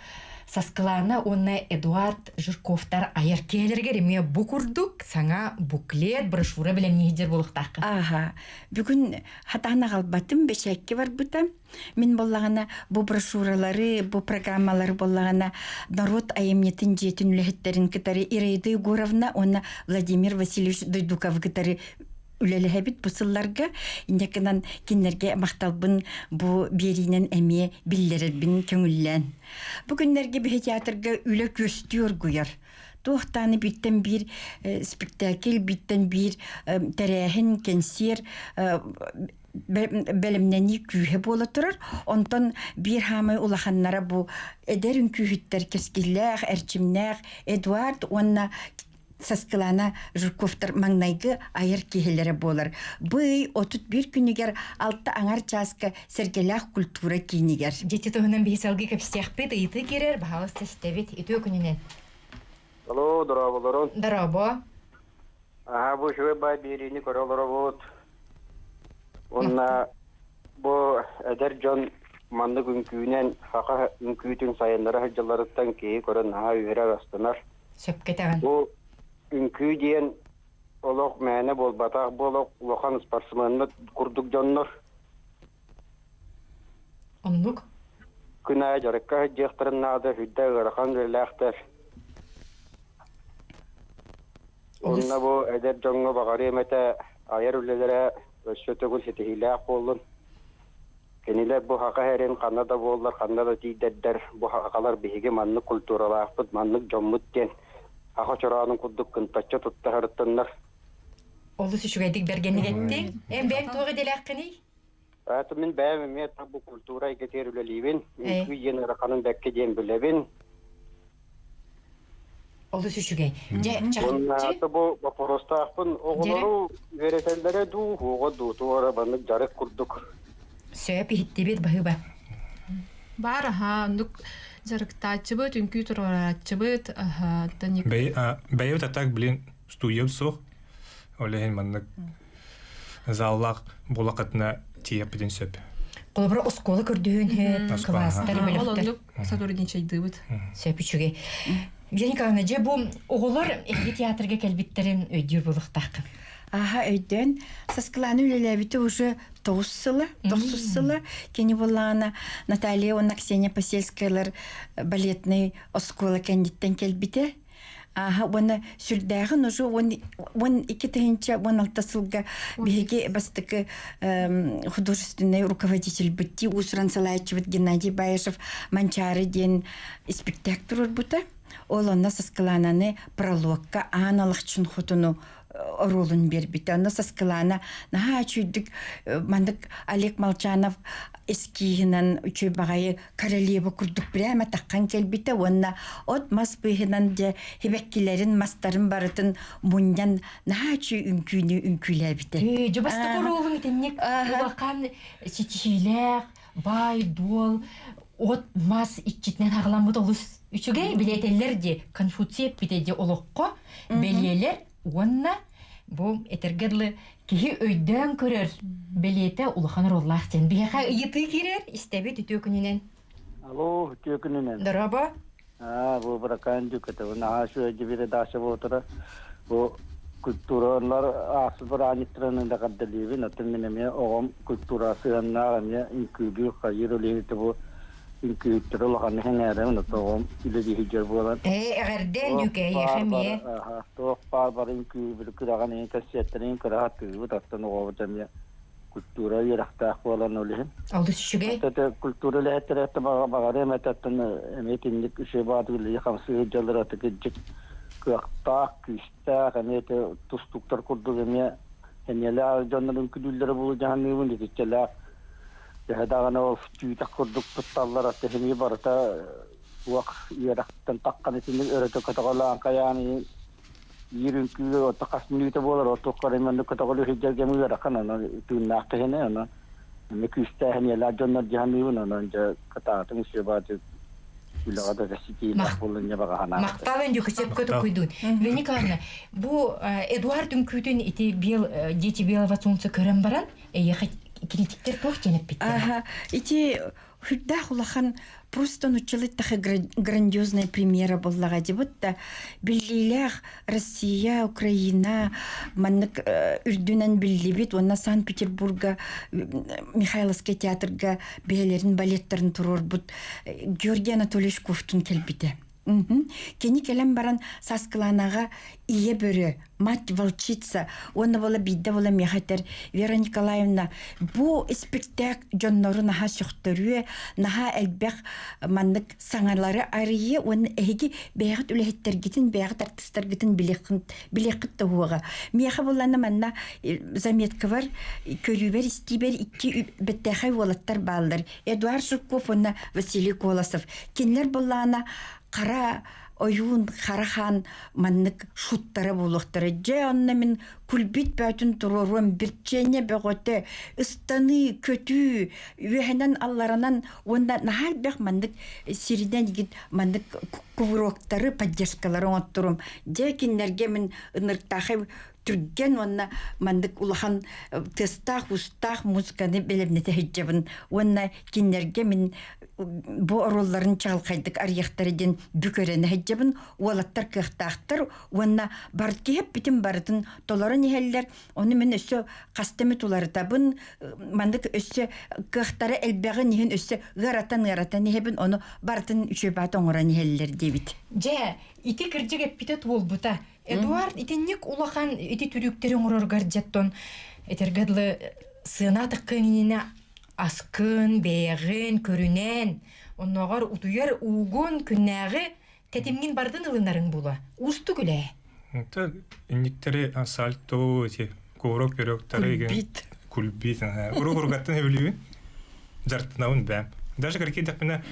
Саскылаана уонна Эдуард Жирковтар айар киэһэлэригэр эмиэ бу курдук саҥа буклет, брошюра бэлэмнии сылдьар буолуохтааххын. Ааха. Бүгүн хатаан аҕалбатым, бэчээккэ барбыта. Мин буоллаҕына бу брошюралары, бу программалары буоллаҕына норуот айымньытын дьиэтин үлэһиттэрин кытары Ираида Егоровна уонна Владимир Васильевич Дойдуков кытары үлэлэһэбит бу сылларга. Инньэ гынан кинилэргэ махталбын бу биэриинэн эмиэ биллэрэрбин көҥүллээн. Бу күннэргэ биһи театрга үлэ күөстүү оргуйар. Туохтааны бииртэн биир спектакль, бииртэн биир тэрээһин, кэнсиэр бэлэмнэнии күүһэ буола турар. Онтон биир хаамай улаханнара бу эдэр үҥкүүһүттэр кэскиллээх, эрчимнээх Эдуард уонна Саскылаана Жирковтар маҥнайгы айар киһилэрэ буолар. Бу ый 31 күнүгэр алта аҥар чааска Сэргэлээх культура киинигэр. Дьити туһунан биһи салгыы кэпсиэхпит, ыйытыы киирэр, баһаалыста истэбит. Үтүө күнүнэн. Алло, дорооболорун. Дорообо. Аһа, бу үчүгэй бай биэриини көрө олоробут. Уонна бу эдэр дьон маннык үҥкүүнэн саха үҥкүүтүн сайыннара сылдьалларыттан киһи көрөн наһаа үөрэр, астынар. Сөпкө этэҕин. Бу үҥкүү диэн олох мээнэ буолбатах, бу олох улахан спортсменнар курдук дьоннор. Оннук. Күн аайы дьарыкка сылдьыахтарын наада, сүрдээх ыарахан үлэлээхтэр. Онно бу эдэр дьоҥҥо баҕарыам этэ айар үлэлэрэ өссө төгүл ситиһиилээх буоллун. Кинилэр бу саха сирин ханна да буоллар, ханна да тиийдэрдэр, бу сахалар биһиги маннык культуралаахпыт, маннык дьоммут диэн саха чороонун курдук кынтаччы тутта сырыттыннар. Олус үчүгэйдик бэргэнник эттиҥ. Эн бэйэҥ туох идэлээххиний? Поэтому мин бэйэм эмиэ бу культура эйгэтигэр үлэлиибин. Үҥкүү диэн ыараханын бэккэ диэн билэбин. Олус үчүгэй. Дьэ, чахчы. Бу боппуруостаахпын оҕолору үөрэтэллэрэ дуу, уоҕа дуу, туора баннык дьарык курдук. Сөп иһиттибит баһыыба. Баар аха, оннук дьарыктааччыбыт, үҥкүү туруорааччыбыт, аха, Бэйэбит а так, блин, студиям суох. Ол иһин маннык заллаах булакытына тиийэппитин сөп. Холобура, оскуола көрдөһүөн сөп, кылаастар, бөлөхтөр. Ол оннук сотрудничайдыыбыт. Сөп үчүгэй. Вера Николаевна, дьэ бу оҕолор эһиги театрга кэлбиттэрин өйдүүр буолуохтааххын. Аха өйдөөн Саскылааны үлэлээбитэ уже тоҕус сыла, тохсус сыла. Кини буоллаҕына Наталья уонна Ксения Посельскаялар балетнай оскуола кэнниттэн кэлбитэ. Ааһа уонна сүрдээҕин уже 12 1016 сылга биһиги бастакы художественный руководительбыт дии уус-уран салайааччыбыт Геннадий Баишев Манчаары диэн испиктээк туруорбута. Ол онно Саскылаананы прологка аан алахчын хотуну оруолун биэрбитэ. Онно Саскылаана наһаа үчүйдүк маннык Олег Молчанов эскииһинэн үчүгэй баҕайы королева курдук прямо таххан кэлбитэ уонна от-мас быыһынан дьэ хибэккилэрин мастарын барытын мунньан наһаа үчүгэй үҥкүүнү үҥкүүлээбитэ. Дьэ бастакы оруолуҥ итинник улахан ситиһиилээх, баай-дуол, от-мас иччитинэн аҕаламмыт олус үчүгэй билиэтэллэр дии Конфуций эппитэ дии олоххо бэлиэлэр уонна бу этэргэ дылы киһи өйдөөн көрөр бэлиэтэ улахан оруоллаах диэн биһиэхэ ыйытыы киирэр истэбит үтүө күнүнэн. Алло, үтүө күнүнэн. Дорообо. Аа, бу Быракаан Дьүкэтэ, наһаа үчүгэй передача буолтара. Бу культуралар аахсыбыт бырааһынньыктарынан да эҕэрдэлиибин. Оттон мин эмиэ оҕом культура сыһыаннаах эмиэ үҥкүүлүүр, хайыыр үлэһитэ бу үҥкүүһүттэри улаханнык сэҥээрэбин. Оттон оҕом үлэлии сылдьар буолан. Ээ, эҕэрдээн Туох Дьүкэ, эйиэхэ баар эмиэ. бары, аха, туох баар бары үҥкүү күрэҕин иһин кэссиэттэрин көрө сатыыбыт. Оттон оҕобут эмиэ культура үөрэхтээх буолан ол иһин. Олус үчүгэй. Ата культура үлэһиттэрэ баҕарыам этэ эмиэ итинник үчүгэй баҕатык үлэлии хамсыы сылдьаллар аты кырдьык кыахтаах, күүстээх, эмиэ ити тустууктар курдук эмиэ сэниэлээх дьоннорун күлүүллэрэ буолу дьаһаныыбын итиччэлээх төһө даҕаны ол түүтэх курдук тутталлар аты эмиэ барыта туох үөрэхтэн таххан итинник өрөтө көтөҕөлөөн хайаан Биир үҥкүү отто хас мүнүүтэ буолар, ол тухары маннык көтөҕөлүү сылдьар кэм ыарахан, онон тыыннаах киһини, онон эмиэ күүстээх эниэлээх дьоннор дьаһаныыбын, онон дьэ кытаатыҥ сүбааты үлэҕэ да ситиилээх буоллун дьэ баҕа санаабыт. Махтал Индюка сөпкө тукуйдуун. Вера Николаевна, бу Эдуард үҥкүүтүн ити бел дети белого солнца көрөн баран, эйиэхэ критиктер туох диэн эппиттэр? Аха, ити Хүрдээх улахан просто нуччалыттаха грандиозная премьера буоллаҕа дии да биллиилээх Россия, Украина маннык үрдүнэн биллибит уонна Санкт-Петербурга Михайловскай театрга бэйэлэрин балеттарын туруорбут Георгий Анатольевич Ковтун кэлбитэ. Кини кэлэн баран Саскылаанаҕа ийэ бөрө, мать волчица уонна буола биирдэ буола миэхэ этэр Вера Николаевна бу испиктээк дьоннору наһаа сөхтөрүө, наһаа элбэх маннык саҥалары арыйыа уонна эһиги бэйэҕит үлэһиттэргитин, бэйэҕит артистаргытын билиэххит да уоҕа. Миэхэ буллана манна заметкабар көрүүбэр истиибэр икки бэттээхэй уолаттар бааллар. Эдуард Жирков уонна Василий Колосов. Кинилэр былаана хара ойуун, хара хаан маннык шуттара буолуохтара. Дьэ, онно мин күлбүт бөөтүн туруоруом бирчиэнньэ бөҕөтө, ыстаныы, көтүү, үөһэнэн алларанан уонна наһаа элбэх маннык сиринэн игит маннык кувыроктары, поддержкалары оҥотторум. Дьэ, кинилэргэ мин ынырыктаахай түргэн уонна маннык улахан тыастаах-уустаах музыканы бэлэмнэтэ сылдьабын уонна кинилэргэ мин бу оруолларын чаҕылхайдык арыйыахтара диэн бүк эрэнэ сылдьабын. Уолаттар кыахтаахтар уонна бар киһиппитин барытын толорон иһэллэр. Ону мин өссө хаста эмит уларытабын. Маннык өссө кыахтара элбэҕин иһин өссө ыаратан-ыаратан иһэбин. Ону барытын үчүгэй баат оҥорон иһэллэр диэбит. Дьэ, ити кырдьык эппитэ туолбута. Эдуард итинник улахан ити түрүүктэри оҥороргар дьэттон этэргэ дылы сыана тыккыҥининэ аскын, бэйэҕин, көрүнэн, оннооҕор утуйар уугун күннээҕи тэтимҥин бардын ылынарыҥ була. Уустук үлэ. Это инниктэри сальто эти курок пирогтары Кульбит. Кульбит. Урук-уругаттан эбилүүн. Жартынабын бэм. Даже кыркейдехпинэ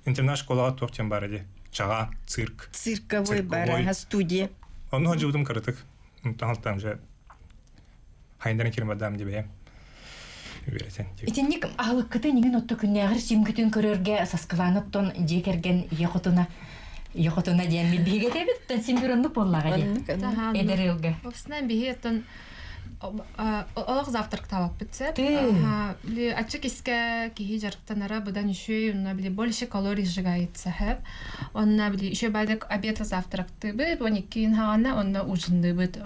интернат школаҕа туох диэн баар ди чаҕа цирк Цирковой бар студия. Онно сылдьыбытым кыратык. Онтон алтан же хайдаран кирмадам дибэйэм үөрэтэн. Итинник аһылыккытын иҥин отто күннээҕэр симгүтүн көрөргө Саскылаана оттон дьиэ кэргэн ийэ хотуна ийэ хотуна диэн биһиги этэбит симбир оннук буоллаҕа дии эдэр ыалга. Собственно, биһи оттон олох завтрактаабаппыт сөп. Били аччык искэ киһи дьарыктанара быдан үчүгэй, онно били больше калорий сжигается хэп. Онно били еще байдык обед завтрактыыбыт, он иккиин хаҕана онно ужинныыбыт.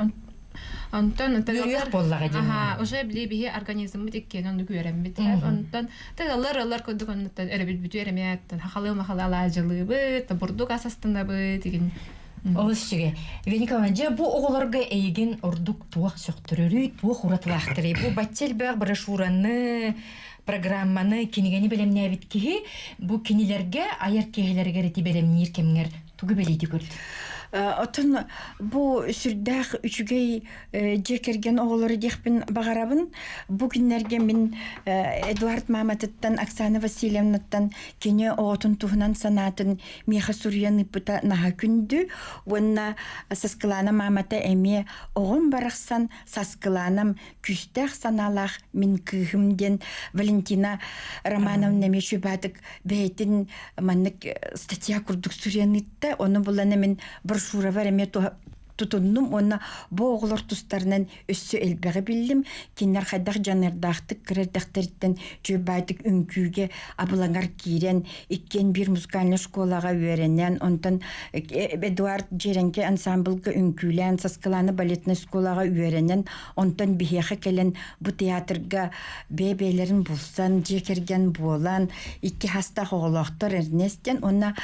Онтон Үөрүйэх буоллаҕа дии. Аха, уже били биһи организммыт иккиэн оннук үөрэммит. Онтон тыгаллар ылар курдук оннуттан өрөбүлбүтү эрэмээттэн хахалыы махалы алаадьылыыбыт, бурдук ас астынабыт игин. Олус үчүгэй. Веника дьэ бу оҕолорго эйигин ордук туох сөхтөрөрүй, туох уратылаахтарый? Бу бачча элбэх брошюраны, программаны, кинигэни бэлэмнээбит киһи бу кинилэргэ айар киэһэлэригэр ити бэлэмниир кэмҥэр тугу бэлиэтии көрдү? Оттон бу сүрдээх үчүгэй дьиэ кэргэн оҕолоро диэхпин баҕарабын. Бу күннэргэ мин Эдуард мааматыттан Оксана Васильевнаттан кини оҕотун туһунан санаатын миэхэ суруйан ыыппыта наһаа күндү уонна Саскылаана маамата эмиэ оҕом барахсан Саскылаанам күүстээх санаалаах мин кыыһым диэн Валентина Романовна эмиэ сүбаатык бэйэтин маннык статья курдук суруйан ыытта ону булана мин брошюрабар эмиэ. тутуннум уонна бу оҕолор тустарынан өссө элбэҕи биллим. Кинилэр хайдах дьаныардаахтык кыра эрдэхтэриттэн чүөбаайтык үҥкүүгэ абылаҥар киирэн, иккиэн биир музыкальнай школаҕа үөрэнэн, онтон Эдуард Дьиэрэҥкэ ансамблга үҥкүүлээн, Саскылаана балетнай школаҕа үөрэнэн, онтон биһиэхэ кэлэн бу театрга бэйэ-бэйэлэрин булсан, дьиэ кэргэн буолан, икки хастаах оҕолоохтор Эрнест диэн уонна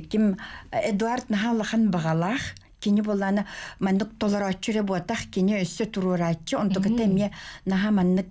ким Эдуард наһаа улахан баҕалаах кини буоллаана маннык толорооччу эрэ буотах кини өссө туруорааччы онтуката эмиэ наһаа маннык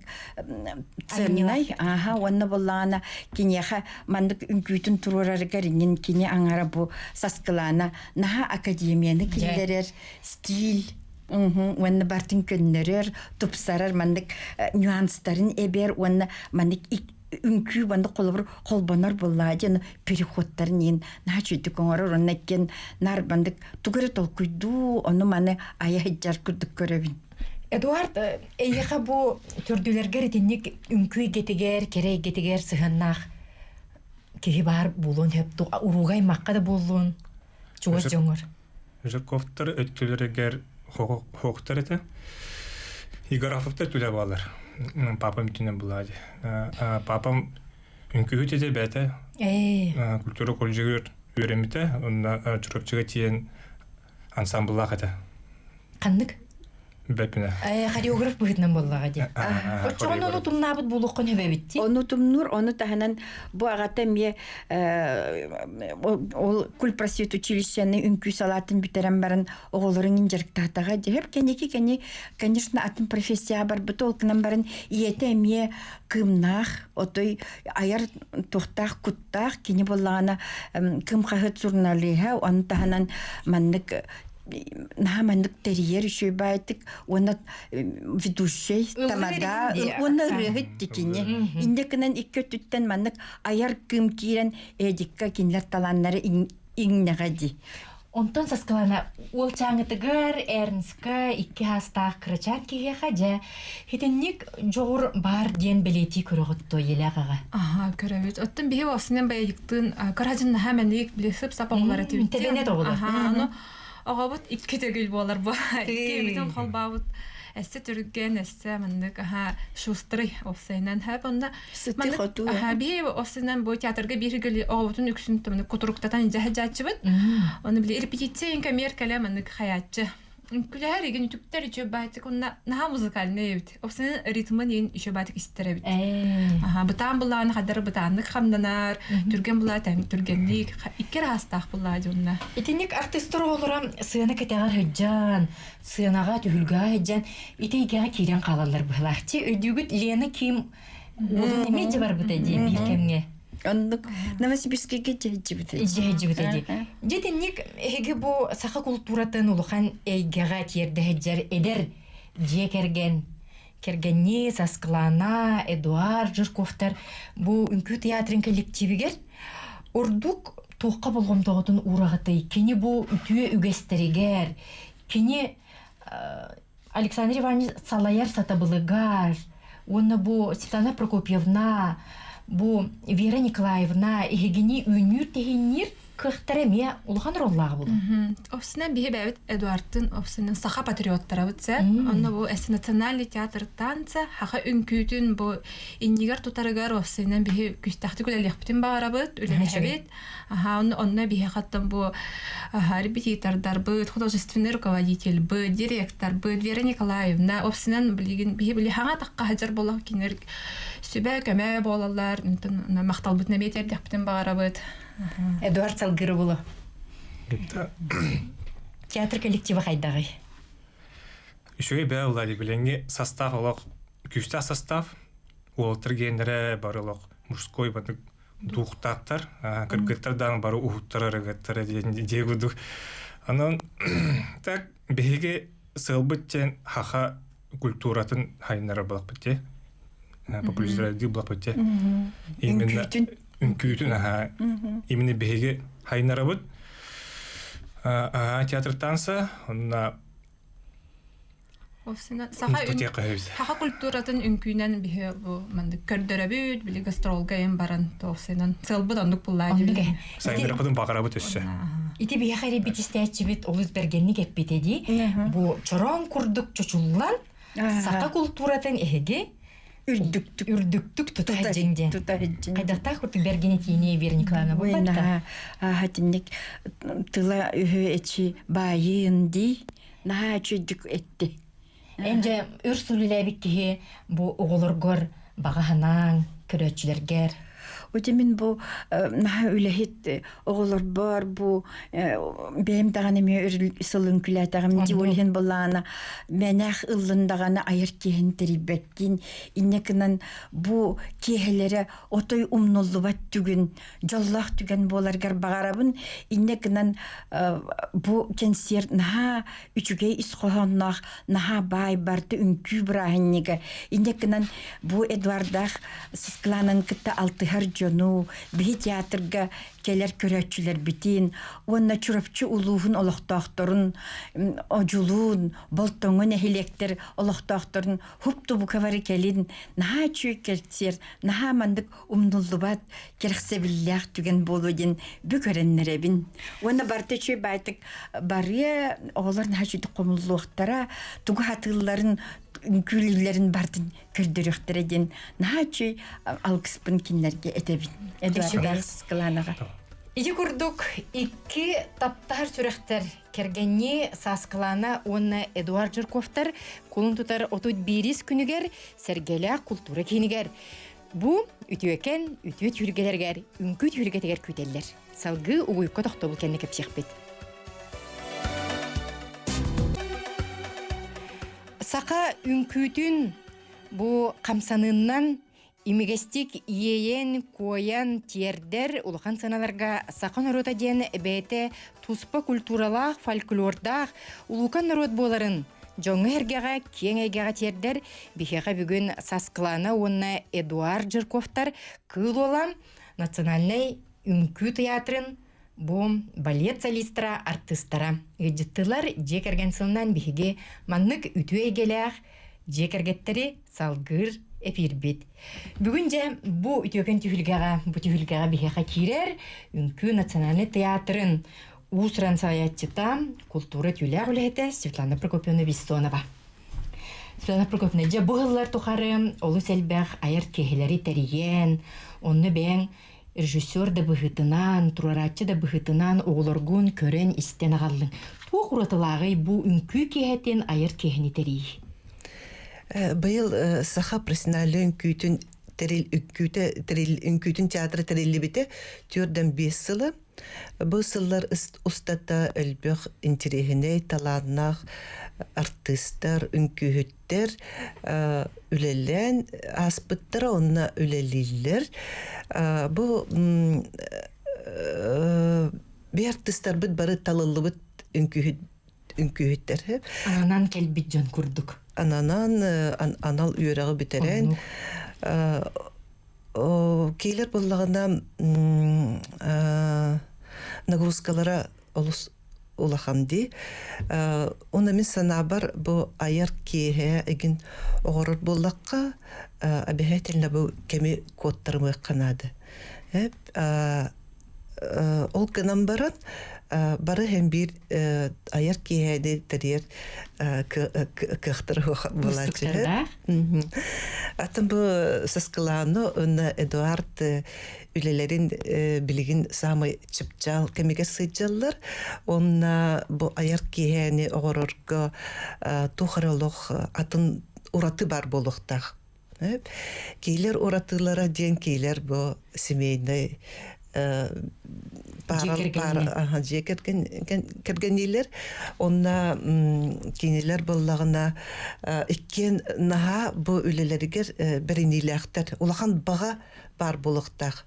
ценнай ааха уонна буоллаҕына киниэхэ маннык үҥкүүтүн туруорарыгар иҥин кини аҥара бу Саскылаана наһаа академияны киллэрэр стиль уонна бартын көннөрөр тупсарар маннык нюанстарын эбэр уонна маннык үҥкүү маннык холобур холбонор буоллаҕа диэн переходтарын иин наһаа үчүгүйдүк оҥорор уонна иккиэн наар маннык тугу эрэ толкуйдуу ону маны айа сылдьар курдук көрөбүн. Эдуард, эйиэхэ бу төрдүлэргэр итинник үҥкүү эйгэтигэр, кэрэ эйгэтигэр сыһыаннаах киһи баар буолуон сөп урууга аймахха да буоллун чугас дьоҥҥор. Жирковтар өттүлэригэр хоохтар этэ. Егорафовтар түлэ баалар. Папам үтүнэн булаа Папам үҥкүүһүт этэ бэйэтэ. Культура колледжыгар үөрэммитэ. Онно Чурапчыга тиийэн ансамбллаах этэ. Ханнык? Бэппинэ. Хореограф быһыытынан буоллаҕа дии. Оччоҕуна ону тумнаабыт буолуоххун сөбөбүт дии. Ону тумнуур, ону таһынан бу аҕата эмиэ ол кульпросвет училищены үҥкүү салаатын бүтэрэн баран оҕолорун дьарыктаатаҕа дии. Кэнники кини, конечно, атын профессияҕа барбыт, ол гынан баран ийэтэ эмиэ кыымнаах, отой айар туохтаах куттаах кини буоллаҕына кым хаһыат журналиһа, ону таһынан маннык наһаа маннык тэрийэр үчүгэй баайтык уонна ведущай тамада уонна ырыаһыт тикини инде гынан икки өттүттэн маннык айар кыым киирэн Эдикка кинилэр талааннары иҥнэҕэ дии. Онтон Саскылана уолчааҥытыгар Эрнска икки хаастаах кырачаан киһиэхэ дьэ хитинник дьоҕур баар диэн бэлиэтии көрөҕүт дуо Еле аҕаҕа? Аха, көрөбүт. Оттон биһи осунан баяйыктыын кыраһадьын наһаа мэник били сып-сап оҕолор этибит. Тэбэнэт оҕолор. Аха, ону оҕобут икки төгүл буолар бу. Икки холбообут эссе түргэн, эссе маннык аха шустрый опсайынан хэп онна Сыты хоту. Аха, биһи опсайынан бу театрга биир гыли оҕобутун үксүн тымны кутуруктатан дьаһаджааччыбыт. Оны били репетиция инкамер кэлэ маннык хаяччы. Үҥкүлэһэр игин үтүктэр үчү баатик онна наһаа музыкальный эбит. Опсайынан ритмын иин үчү баатик истэр эбит. Аха, бытаан булааны хадары бытааннык хамнанар, түргэн булаа түргэнник, икки араастаах булаа дьонна. Итинник артистар оҕолоро сыана кэтэҕэр сылдьан, сыанаҕа түһүлгэҕэ сылдьан ити эйгэҕэ киирэн хаалаллар быһылаах. Чи өйдүүгүт Лена Ким уолун эмиэ дьэ барбыта дии биир кэмҥэ. Оннук Новосибирскайга дьэһдьибитэ. Дьэһдьибитэ дии. Дьэ итинник эһиги бу саха култууратын улахан эйгэҕэ тиэрдэ сылдьар эдэр дьиэ кэргэн кэргэннии Саскылана, Эдуард Жирковтар бу үҥкүү театрын коллективигэр ордук туохха болҕомтоҕутун уураҕытый? Кини бу үтүө үгэстэригэр, кини Александр Иванович салайар сатабылыгар уонна бу Светлана Прокопьевна, бу Вера Николаевна эһигини үүнүүр-тэһиинниир кыахтара эмиэ улахан роллаах буолуо. Опсынан биһи бэйэбит Эдуардтын опсынан саха патриоттарабыт сэ. Онно бу эс национальный театр танца хаха үҥкүүтүн бу иннигэр тутарыгар опсынан биһи күстэхтик үлэлиэхпитин баҕарабыт, үлэлэһэбит. Аха, онно онно биһи хаттан бу аха, репетитордарбыт, художественный руководительбыт, директорбыт Вера Николаевна опсынан билигин биһи били хаҥа тахха сылдьар буоллах кинилэр сүбэ көмө буолаллар, онтон махталбытын эмиэ тиэрдиэхпитин баҕарабыт. Эдуард Салгырыбылы. Театр коллектива хайдаҕый? Үчүгэй бээ Влади билиҥҥи состав олох күүстээх состав. Уолаттар гиэннэрэ бары олох мужской баннык дуухтаахтар, кыргыттар даҕаны бары уһуттар арыгыттара диэн дии курдук. Онон так биһиги сыалбыт диэн хаха культуратын хайыннарар буолахпыт дии. Популяризировать буолахпыт дии. Именно үҥкүүтүн аха именно биһиги хайыннарабыт. Театр танца, онна Саха культуратын үҥкүүнэн биһи бу маннык көрдөрөбүт, били гастролга эм баран тоосынан сылбыт оннук буллаа Сайыннарыппытын баҕарабыт өссө. Ити биһиэхэ эрийбит истээччибит олус бэргэнник эппитэ дии. Бу чороон курдук чочуллан саха култууратын эһиги үрдүктүк үрдүктүк тута сылдьыҥ диэн. Тута сылдьыҥ. Хайдахтаах курдук бэргэн этиини Вера Николаевна буолбатта? Наһаа тыла үһү эчи баайын дии. Наһаа үчүйдүк этти. Эн дьэ өр сыл үлэлээбит киһи бу оҕолоргор баҕа санааҥ, көрөөччүлэргэр. Ути мин бу наһаа үлэһит оҕолорбор бу бэйэм даҕаны эмиэ өр сыл үҥкүүлээтэҕим дии ол иһин былаана мэнээх ыллын даҕаны айар киһин тэрийбэккин инньэ гынан бу киэһэлэрэ отой умнуллубат түгэн дьоллоох түгэн буоларгар баҕарабын инньэ гынан бу кэнсиэр наһаа үчүгэй ис хоһоонноох наһаа баай барты үҥкүү бырааһынньыга инньэ гынан бу Эдуардаах Сыскланан кытта алтыһар дьону биһи театрга кэлэр көрөөччүлэрбитин уонна Чурапчы улууһун олохтоохторун Одьулуун, Болтоҥо нэһилиэктэр олохтоохторун хуп-тубука бары кэлин наһаа үчүгэй кэлсиэр, наһаа маннык умнуллубат кэрэхсэбиллээх түгэн буолуо диэн бүк эрэннэрэбин. Уонна барыта үчүгэй баайтык барыа, оҕолор наһаа үчүгдүк хомуллуохтара, тугу хатыылларын, үҥкүүлүүллэрин бартын көрдөрүөхтэрэ диэн наһаа үчүгэй алгыспын кинилэргэ этэбин. Эдуардаах Сыскылаанаҕа. Ити курдук икки таптаһар сүрэхтэр кэргэннии Сааскылаана уонна Эдуард Жирковтар кулун тутар 31 күнүгэр Сэргэлээх култуура киинигэр бу үтүөкэн үтүө түһүлгэлэригэр үҥкүү түһүлгэтигэр күүтэллэр. Салгыы угуйукка тохтобул кэннэ кэпсиэхпит. Саха үҥкүүтүн бу хамсаныыннан имигэстик иэйэн, куойан тиэрдэр улахан сыаналарга саха норуота диэн бэйэтэ туспа культуралаах, фольклордаах улуукан норуот буоларын дьоҥҥо-сэргэҕэ киэҥ эйгэҕэ тиэрдэр биһиэхэ бүгүн Сасклана уонна Эдуард Жирковтар Кыыл Уола национальнай үҥкүү тыйаатырын бу балет солистара, артыыстара ыалдьыттыылар. Дьиэ кэргэн сылынан биһиги маннык үтүө эйгэлээх дьиэ кэргэттэри салгыыр эпиирбит. Бүгүн дьэ бу үтүөкэн түһүлгэҕэ, бу түһүлгэҕэ биһиэхэ киирэр Үҥкүү национальнай театрын уус-уран салайааччыта, култуура түүлээх үлэһитэ Светлана Прокопьевна Бессонова. Светлана Прокопьевна, дьэ бу сыллар тухары олус элбэх айар киэһэлэри тэрийэн, онно бэйэҥ режиссер да быһыытынан, туруорааччы да быһыытынан оҕолоргун көрөн-истэн аҕаллыҥ. Туох уратылааҕый бу үҥкүү киэһэтин айар киэһэни тэрийии? Быйыл саха профессиональнай үҥкүүтүн тэрил үҥкүүтэ тэрил үҥкүүтүн театра тэриллибитэ 45 сыла. Бу сыллар устата элбэх интэриэһинэй, талааннаах артыыстар, үҥкүүһүттэр үлэлээн ааспыттара уонна үлэлииллэр. Бу биир артыыстарбыт бары талыллыбыт үҥкүүһүттэр. Ананан кэлбит дьон курдук. Ананан анал үөрэҕи бүтэрэн Киилэр буоллаҕына нагрузкалара олус улахан дии. Уонна мин санаабар бу айар киэһэ игин оҕорор буоллахха обязательно бу кэми куоттарымыахха наада. Ол гынан баран бары һэн биир айар киэһэни тэрийэр кыахтара буолааччы. Атын бу Саскылааны уонна Эдуард үлэлэрин билигин саамай чыпчаал кэмигэр сылдьаллар. Уонна бу айар киэһэни оҕорорго туох эрэ олох атын ураты бар буолуохтаах. Киилэр уратылара диэн киилэр бу семейный дьиэ кэргэнниилэр. Онно кинилэр буоллаҕына иккиэн наһаа бу үлэлэригэр бэриниилээхтэр. Улахан баҕа баар буолуохтаах.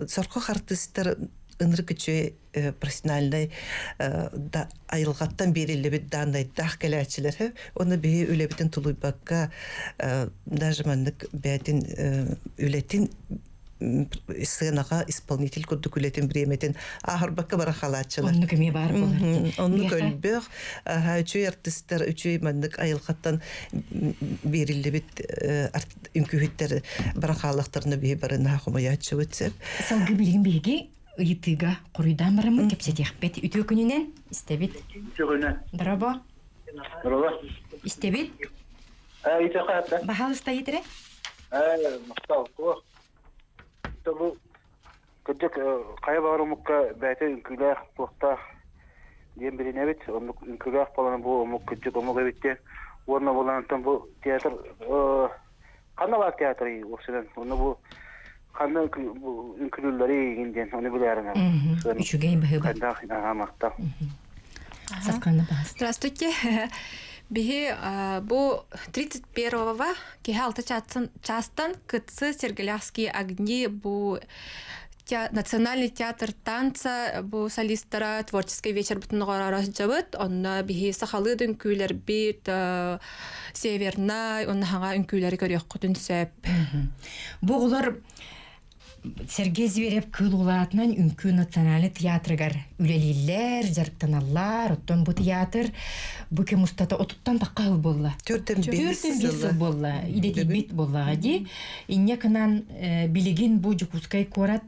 Сорох артыыстар ынырык үчүгэй профессиональнай да айылҕаттан биэриллибит дааннайдаах кэлээччилэр уонна биһи үлэбитин тулуйбакка даже маннык бэйэтин үлэтин сценаҕа исполнитель курдук үлэтин бириэмэтин ааһарбакка бара халааччылар. Оннук эмиэ баар буолар. Оннук өлбөх, үчүгэй артыыстар үчүгэй маннык айылҕаттан биэриллибит үҥкүүһүттэр бара хааллахтарына биһи бары наһаа хомойооччубут сөп. Салгыы билигин биһиги. ыйытыыга хоруйдаан бараммыт кэпсэтиэхпит. Үтүө күнүнэн истэбит. Үтүө күнүнэн. Дорообо. Дорообо. Истэбит. Үтүө хаатта. Баһаалыста иитэрэ. Махтал. Бу кырдьык хайа баҕар омукка бэйэтэ үҥкүүлээх туохтаах диэн билинэбит. Оннук үҥкүүлээх буолан бу омук кырдьык омук эбит диэн. Уонна буолаантан бу театр ханна баар театрый уопсайынан онно бу ханна үҥкүүлүүллэрий игин диэн ону билээрин Үчүгэй быһыба. Хайдах махтал. Здравствуйте. Биһи бу 31-го киһи алта чаастан кытсы Сергеляхские огни бу Национальный театр танца бу солистара творческий вечер бутун оҕоророс Онно биһи сахалыы үҥкүүлэрбит севернай онно хаҥа үҥкүүлэри көрүөххүтүн сөп. Бу оҕолор Сергей Зверев кыыл улаатынан үҥкүү национальный театрыгар үлэлииллэр, дьарыктаналлар. Оттон бу театр бу кэм устата отуттан тахха сыл буолла. 45 сыл буолла. Идэтийбит буоллаҕа дии. Инньэ гынан билигин бу Дьокуускай куорат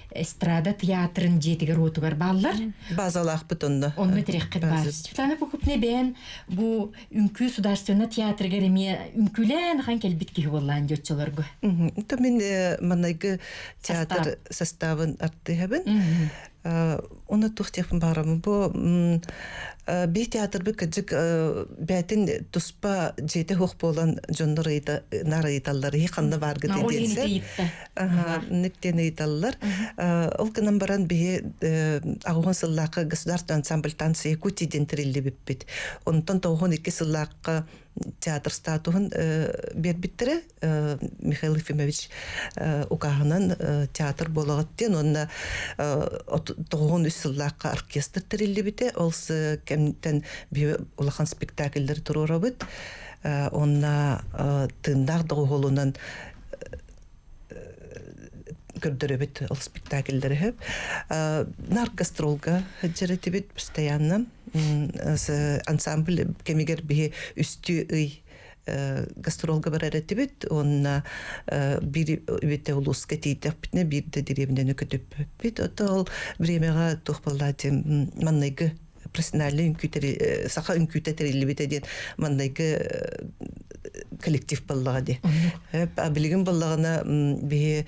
эстрада театрын дьиэтигэр-уотугар бааллар. Базалаахпыт онно. Онно тирэххит баар. Светлана Покупне бэйэн бу үҥкүү судаарственнай театрыгар эмиэ үҥкүүлээн ахан кэлбит киһи буоллаан дьоччолорго. То мин манайгы театр составын артыһабын. Оны тух диэхпин баарабын. Бу би театрбы кыдьык бээтин туспа дьиэтэ хуох буолан дьоннор нарыйталлар и ханна бааргыт диэнсэ. Ник диэн ыйыталлар. Ол гынан баран биһи аҕыһын сыллаахха государственный ансамбль танцы Якутии диэн тэриллибиппит. Онтон 92 сыллаахха театр статуһун биэрбиттэрэ. Михаил Ефимович укааһынан театр буолаҕыт диэн уонна 93 сыллаахха оркестр тэриллибитэ. Ол кэмтэн биһи улахан спектакльлэри туруорабыт. Онна тыындаах доҕуһуолунан көрдөрөбүт ол спектакльлэри хөп. Нар гастролга сылдьар постоянно. Ансамбль кэмигэр биһи үстүү ый гастролга барар этибит уонна биир үбүтэ улууска тиийдэхпитинэ биирдэ дэриэбинэни көтүппүппүт. Ото ол бириэмэҕэ туох буолла диэн маннайгы профессиональный үҥкүү саха үҥкүүтэ тэриллибитэ диэн маннайгы коллектив буоллаҕа дии. Билигин буоллаҕына биһи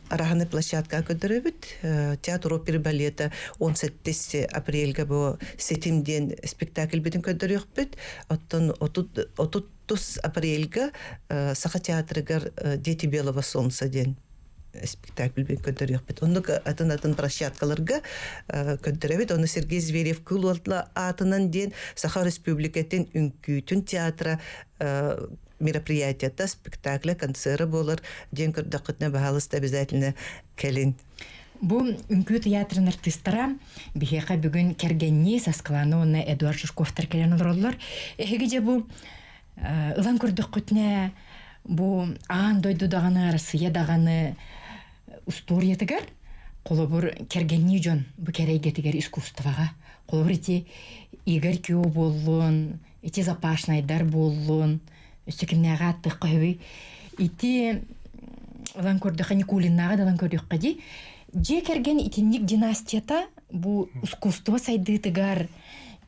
араһаны площадка көрдөрөбүт. Театр оперы балета 17 апрельга бу Сетим диэн спектакльбитин көрдөрүөхпүт. Оттон 30 апрельга Саха театрыгар Дети белого солнца диэн спектакльбин көрдөрүөхпүт. Оннук атын-атын площадкаларга көрдөрөбүт. Ону Сергей Зверев кыл аатынан диэн Саха Республикатын үҥкүүтүн театра мероприятията, спектакля, концеры буолар диэн көрдөххүтүнэ баһаалыста обязательно кэлин. Бу үҥкүү театрын артыыстара биһиэхэ бүгүн кэргэннии Саскылана уонна Эдуард Жирковтар кэлэн олороллор. Эһиги дьэ бу ылан көрдөххүтүнэ бу аан дойду даҕаны, Арассыыйа даҕаны устуоруйатыгар холобур кэргэннии дьон бу кэрэ эйгэтигэр искусствоҕа холобур ити Игорь Кио буоллун, ити запашнайдар буоллун, өссө кимнээҕи ааттыахха сөбүй ити ылан көрдөххө Никулиннааҕы да ылан көрүөххэ дии дьиэ кэргэн итинник династията бу искусство сайдыытыгар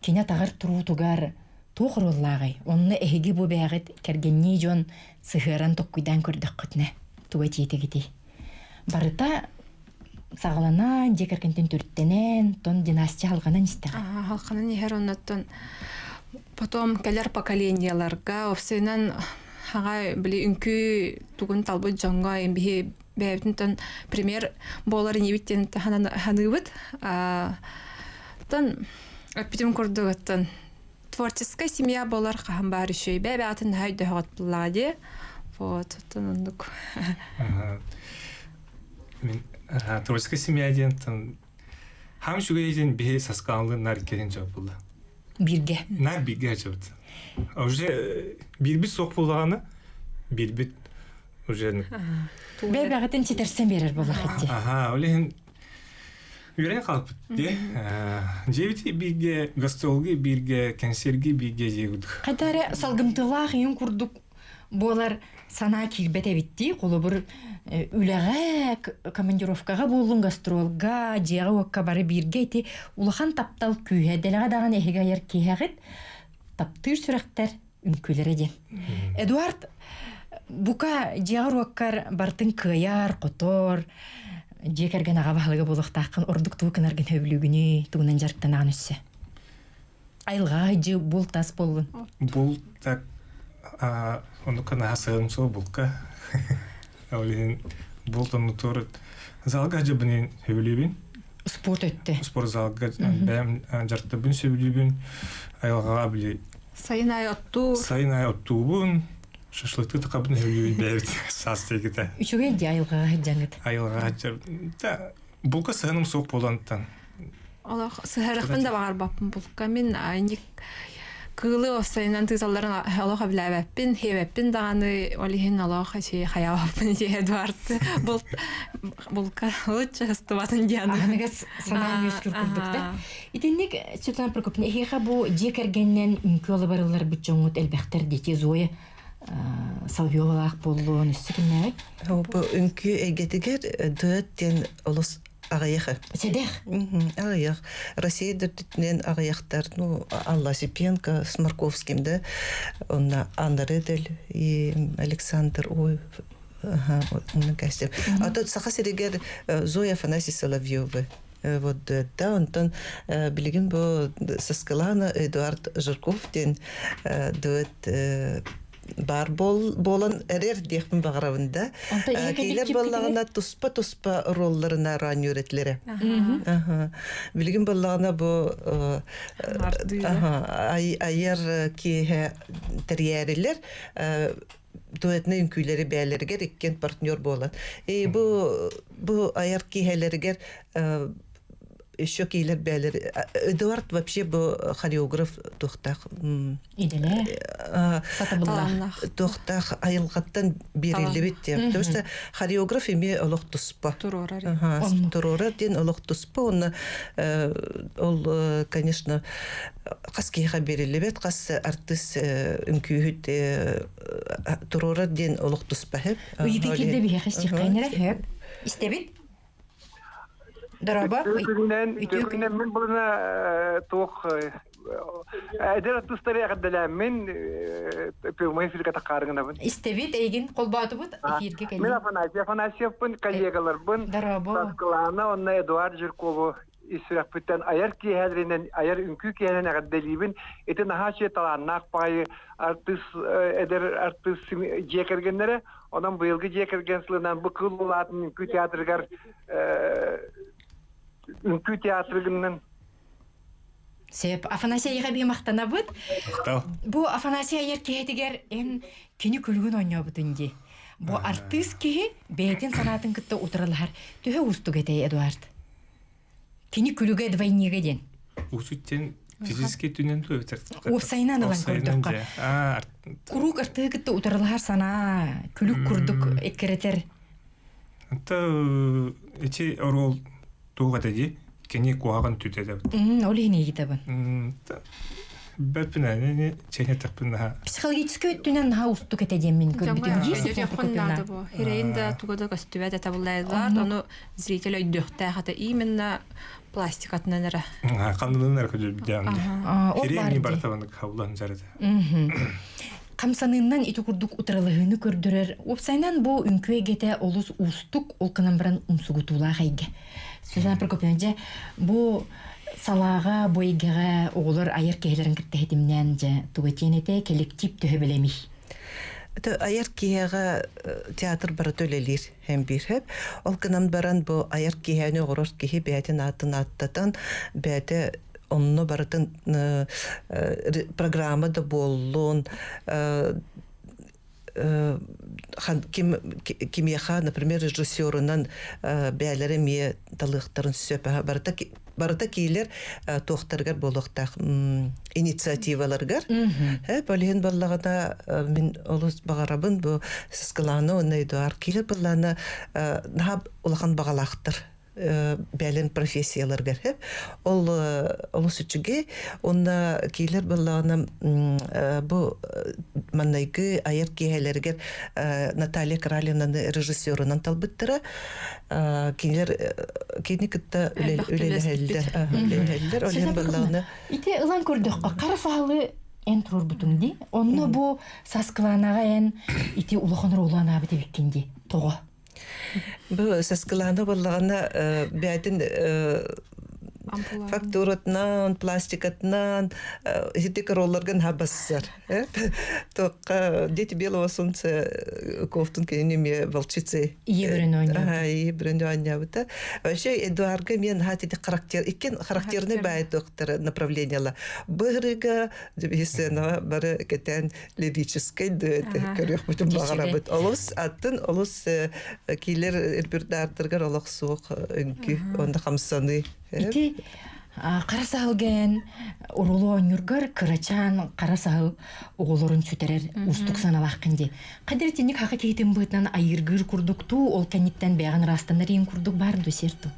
кини атаҕар туруутугар туох оруоллааҕый онно эһиги бу бэйэҕит кэргэннии дьон сыһыаран токкуйдаан көрдөххүтүнэ тугу этиэтигитий барыта саҕаланан дьиэ кэргэнтэн төрүттэнэн тон династия алҕанан истэҕэ Халханан иһэр оннуттан потом кэлэр поколениеларга опсайынан хаҕа били үҥкүү тугун талбыт дьоҥҥо биһи бэйэбитин пример буолар инибит диэн ханыыбыт тон эппитим курдук оттон творческая семья буолар хаһан баар үчүгэй бэйэ-бэйэҕитин наһаа өйдөһөҕүт буллаҕа дии вот оттон оннук Мин творческая семья диэн хаам үчүгэй диэн биһи саскааллыы нар кэлин дьон буолла. Бииргэ. Нар бииргэ дьобут. Уже биирбит суох буоллаҕына биирбит уже Бэйбэҕитин ситэрсэн биэрэр буоллахыт дии. Аха, ол иһин үөрэн хаалбыт дии. Дьиэбит бииргэ, гастролга бииргэ, кэнсиэргэ бииргэ дии курдук. Хайда эрэ салгымтыылаах ийин курдук. буолар санаа киирбэт эбиттии. Холобур, үлэҕэ, командировкаҕа буоллун, гастролга, дьиэҕэ-уокка бары бииргэ ити улахан таптал күүһэ. Дэлэҕэ даҕаны эһиги айар киһэҕит таптыыр сүрэхтэр үҥкүүлэрэ диэн. Эдуард, бука дьиэҕэр-уоккар бартын кыайар, хотор, дьиэ кэргэн аҕа баһылыга буолуохтааххын ордук тугу гынаргын сөбүлүүгүнүй, тугунан дьарыктанаҕын өссө? Айылҕа дьи бул-тас буоллун. Бул так оннукка наһаа сыһым суох булка. Ол иһин булт оннутугар залга дьыбынын сөбүлүүбүн. Спорт өттө. Спорт залга бэйэм дьарыктабын сөбүлүүбүн. Айылҕаҕа били Сайын аайы оттуу. Сайын аайы оттуубун. Шашлыкты тақабын сөбүлүүбүн бэйэбит саас тиэгитэ. Үчүгэй дии айылҕаҕа сылдьаҥыт. Айылҕаҕа сылдьар. Булка сыһыаным суох буолантан. Олох сыһарыхпын да баҕарбаппын булка. Мин кыылы оссайынан тыыталларын олох эбилээбэппин, хиэбэппин даҕаны, ол иһин олох ичи хайаабаппын ити Эдуард булт булка лучше ыстыбатын диэн. Аныгас санаан үөскүүр курдук да. Итинник Светлана Прокопьевна, эһиэхэ бу дьиэ кэргэнинэн үҥкүү алыбарылларбыт дьоҥҥут элбэхтэр дии Зоя Соловьевалаах буоллун, өссө кимнээҕий? Бу үҥкүү эйгэтигэр дуэт диэн олус аҕыйах. Сэдэх. Аҕыйах. Россия төрдүтүнэн аҕыйахтар. Ну, Алла Осипенко с Марковским, да, онно Анна Редель и Александр, ой, ага, А то Саха сиригэр Зоя Афанасий Соловьевы вот да, онтон билигин бу Саскалана Эдуард Жирков диэн дуэт баар буолан эрэр диэхпин баҕарабын да. Киилэр буоллаҕына туспа-туспа ролларына араан үөрэтилэрэ. Билигин буоллаҕына бу айар киэһэ тэрийээрилэр дуэтнай үҥкүүлэри бэйэлэригэр иккиэн партнер буолан. И бу бу айар киэһэлэригэр еще киилэр бээлэр Эдуард вообще бу хореограф туохтаах Иделе сатабыллаах. Туохтаах айылҕаттан биэриллибит диэн. Потому что хореограф эмиэ олох туспа. Туруорар. Туруорар диэн олох туспа. Онно ол, конечно, хас киһиэхэ биэриллибэт, хас артыыс үҥкүүһүт туруорар диэн олох туспа хэп. Ыйытыы киирдэ биһиэхэ истиэххэ хэп. Истэбит? Дорообо. Үтүө күнүнэн мин булана туох эдэр артыыстары эҕэрдэлээммин прямой эфиргэ таххаарыҥынабын. Истэбит, эйигин холбоотубут эфиргэ кэллин. Мин Афанасий Афанасьевпын, коллегаларбын, Саскылаана уонна Эдуард Жиркову ис сүрэхпиттэн айар киэһэлэринэн, айар үҥкүү киэһэнэн эҕэрдэлиибин. Ити наһаа үчүгэй талааннаах баҕайы артыыс, эдэр артыыс дьиэ кэргэннэрэ. Онон быйылгы дьиэ кэргэн сылынан бу Кыыл Улаатын үҥкүү театрыгар үҥкүү театрыгынан Сөп. Афанасий эйиэхэ биир махтанабыт. Махтал. Бу Афанасий айар киһитигэр эн кини күлүгүн оонньообутун дии. Бу артыыс киһи бэйэтин санаатын кытта утарылаһар. Төһө уустук этэй, Эдуард? Кини күлүгэ двойнига диэн. Уусуттен физически түнен ту эбэтэр Уопсайынан ылан көрдөххө. Куруук артыһы кытта утарылаһар санаа күлүк курдук эккирэтэр. Ата ити оруол туох этэ дии кини куһаҕан түтэ Ол иһин ыйытабын. Бэппин ини чэйнэтэхпин наһаа. Психологическай өттүнэн наһаа уустук этэ диэн мин көрбүтүм. Дии наада бу. Хирэйин да туга да көстүбэт этэ буллайдылар. Ону зритель өйдүөхтээх этэ. Именно пластикатынан эрэ. Ханнынан эрэ көдүрбүтэ. Хирэйин барытабын хабылан жарыта. Хамсаныыннан ити курдук утарылаһыыны көрдөрөр. Уопсайынан бу үҥкүү эйгэтэ олус уустук, ол гынан баран умсугутуулаах эйгэ. Светлана Прокопьевна, дьэ, бу салааҕа, бу эйгэҕэ оҕолор айар киһилэрин кытта ситимнээн, дьэ, тугу этиэн этэ, кэлэктиип төһө бэлэмий? Айар киһиэхэ театр барыта үлэлиир һэм биир хэп. Ол гынан баран бу айар киһини оҕорор киһи бэйэтин аатын ааттатан, бэйэтэ онно барытын программа да буоллун, ким кимиэхэ, например, режиссерунан бэйэлэрэ эмиэ талыахтарын сөп. Барыта барыта киилэр туохтарыгар буолуохтаах инициативаларыгар. Ол иһин буоллаҕына мин олус баҕарабын бу Сыскылаана уонна Эдуард киилэр буоллаҕына наһаа улахан баҕалаахтар. бээлен профессияларгар хеп. Ол олус үчүгэй. Онна киилер быллаҕына бу маннайгы айар киэһэлэригэр Наталья Кралинаны режиссерунан талбыттара. Кинилэр кини кытта үлэлэһэллэр. Үлэлэһэллэр. Ол иһин быллаҕына Ити ылан көрдөххө, хара саһылы эн туруорбутуҥ дии. Онно бу Саскылаанаҕа эн ити улахан оруолу анаабыт эбиккин дии. Тоҕо? Бу Саскылаана буоллаҕына бэйэтин фактуратынан, пластикатынан ити ролларгын хабассар. Тоққа Дети белого солнца кофтун кинини ме волчицы. Ие бүрін Ага, ие бүрін оонньообута. Вообще Эдуарга мен хатити характер, иккен характерный бай доктор направлениялар. Быһырыга сценаҕа бары кэтэн лирическэй дуэт көрүөхпүтүн баҕарабыт. Олус атын, олус киилэр репертуардаргар олох суох үҥкүү, онно хамсаныы. Ити хара саһылгэн урулу оонньуургар кырачаан хара саһыл оҕолорун сүтэрэр уустук саналааххын дии. Хадыр итинник хака киһитин быһыытынан айыыргыыр курдук туу, ол кэнниттэн бэйэҕин ыраастанар иин курдук баар дуо сиэр туу?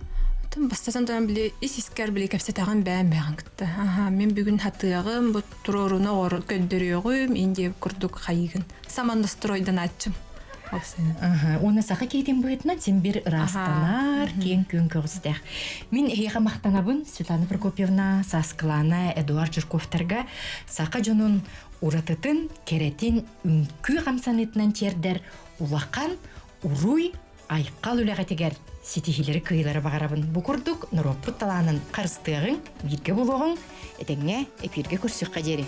Тым бастатан туран били ис искэр били кэпсэтэҕин бэйэм бэйэҕин кытта. Аха, мин бүгүн хатыаҕым, бу туруоруна оҕор көрдөрүөҕүм, ин диэбит курдук хайыгын. Саман настройданааччым. Уонна саха киһитин быһыытынан син бир ыраастанар, киэҥ күөн көҕүстээх. Мин эһиэхэ махтанабын Светлана Прокопьевна, Сааскылаана, Эдуард Жирковтарга саха дьонун уратытын, кэрэтин үҥкүү хамсаныытынан тиэрдэр улахан уруй айхал үлэҕитигэр ситиһиилэри кыайыылары баҕарабын. Бу курдук норуоппут талаанын харыстыаҕыҥ, бииргэ булуоҕуҥ, этэҥҥэ эпииргэ көрсүөххэ диэри.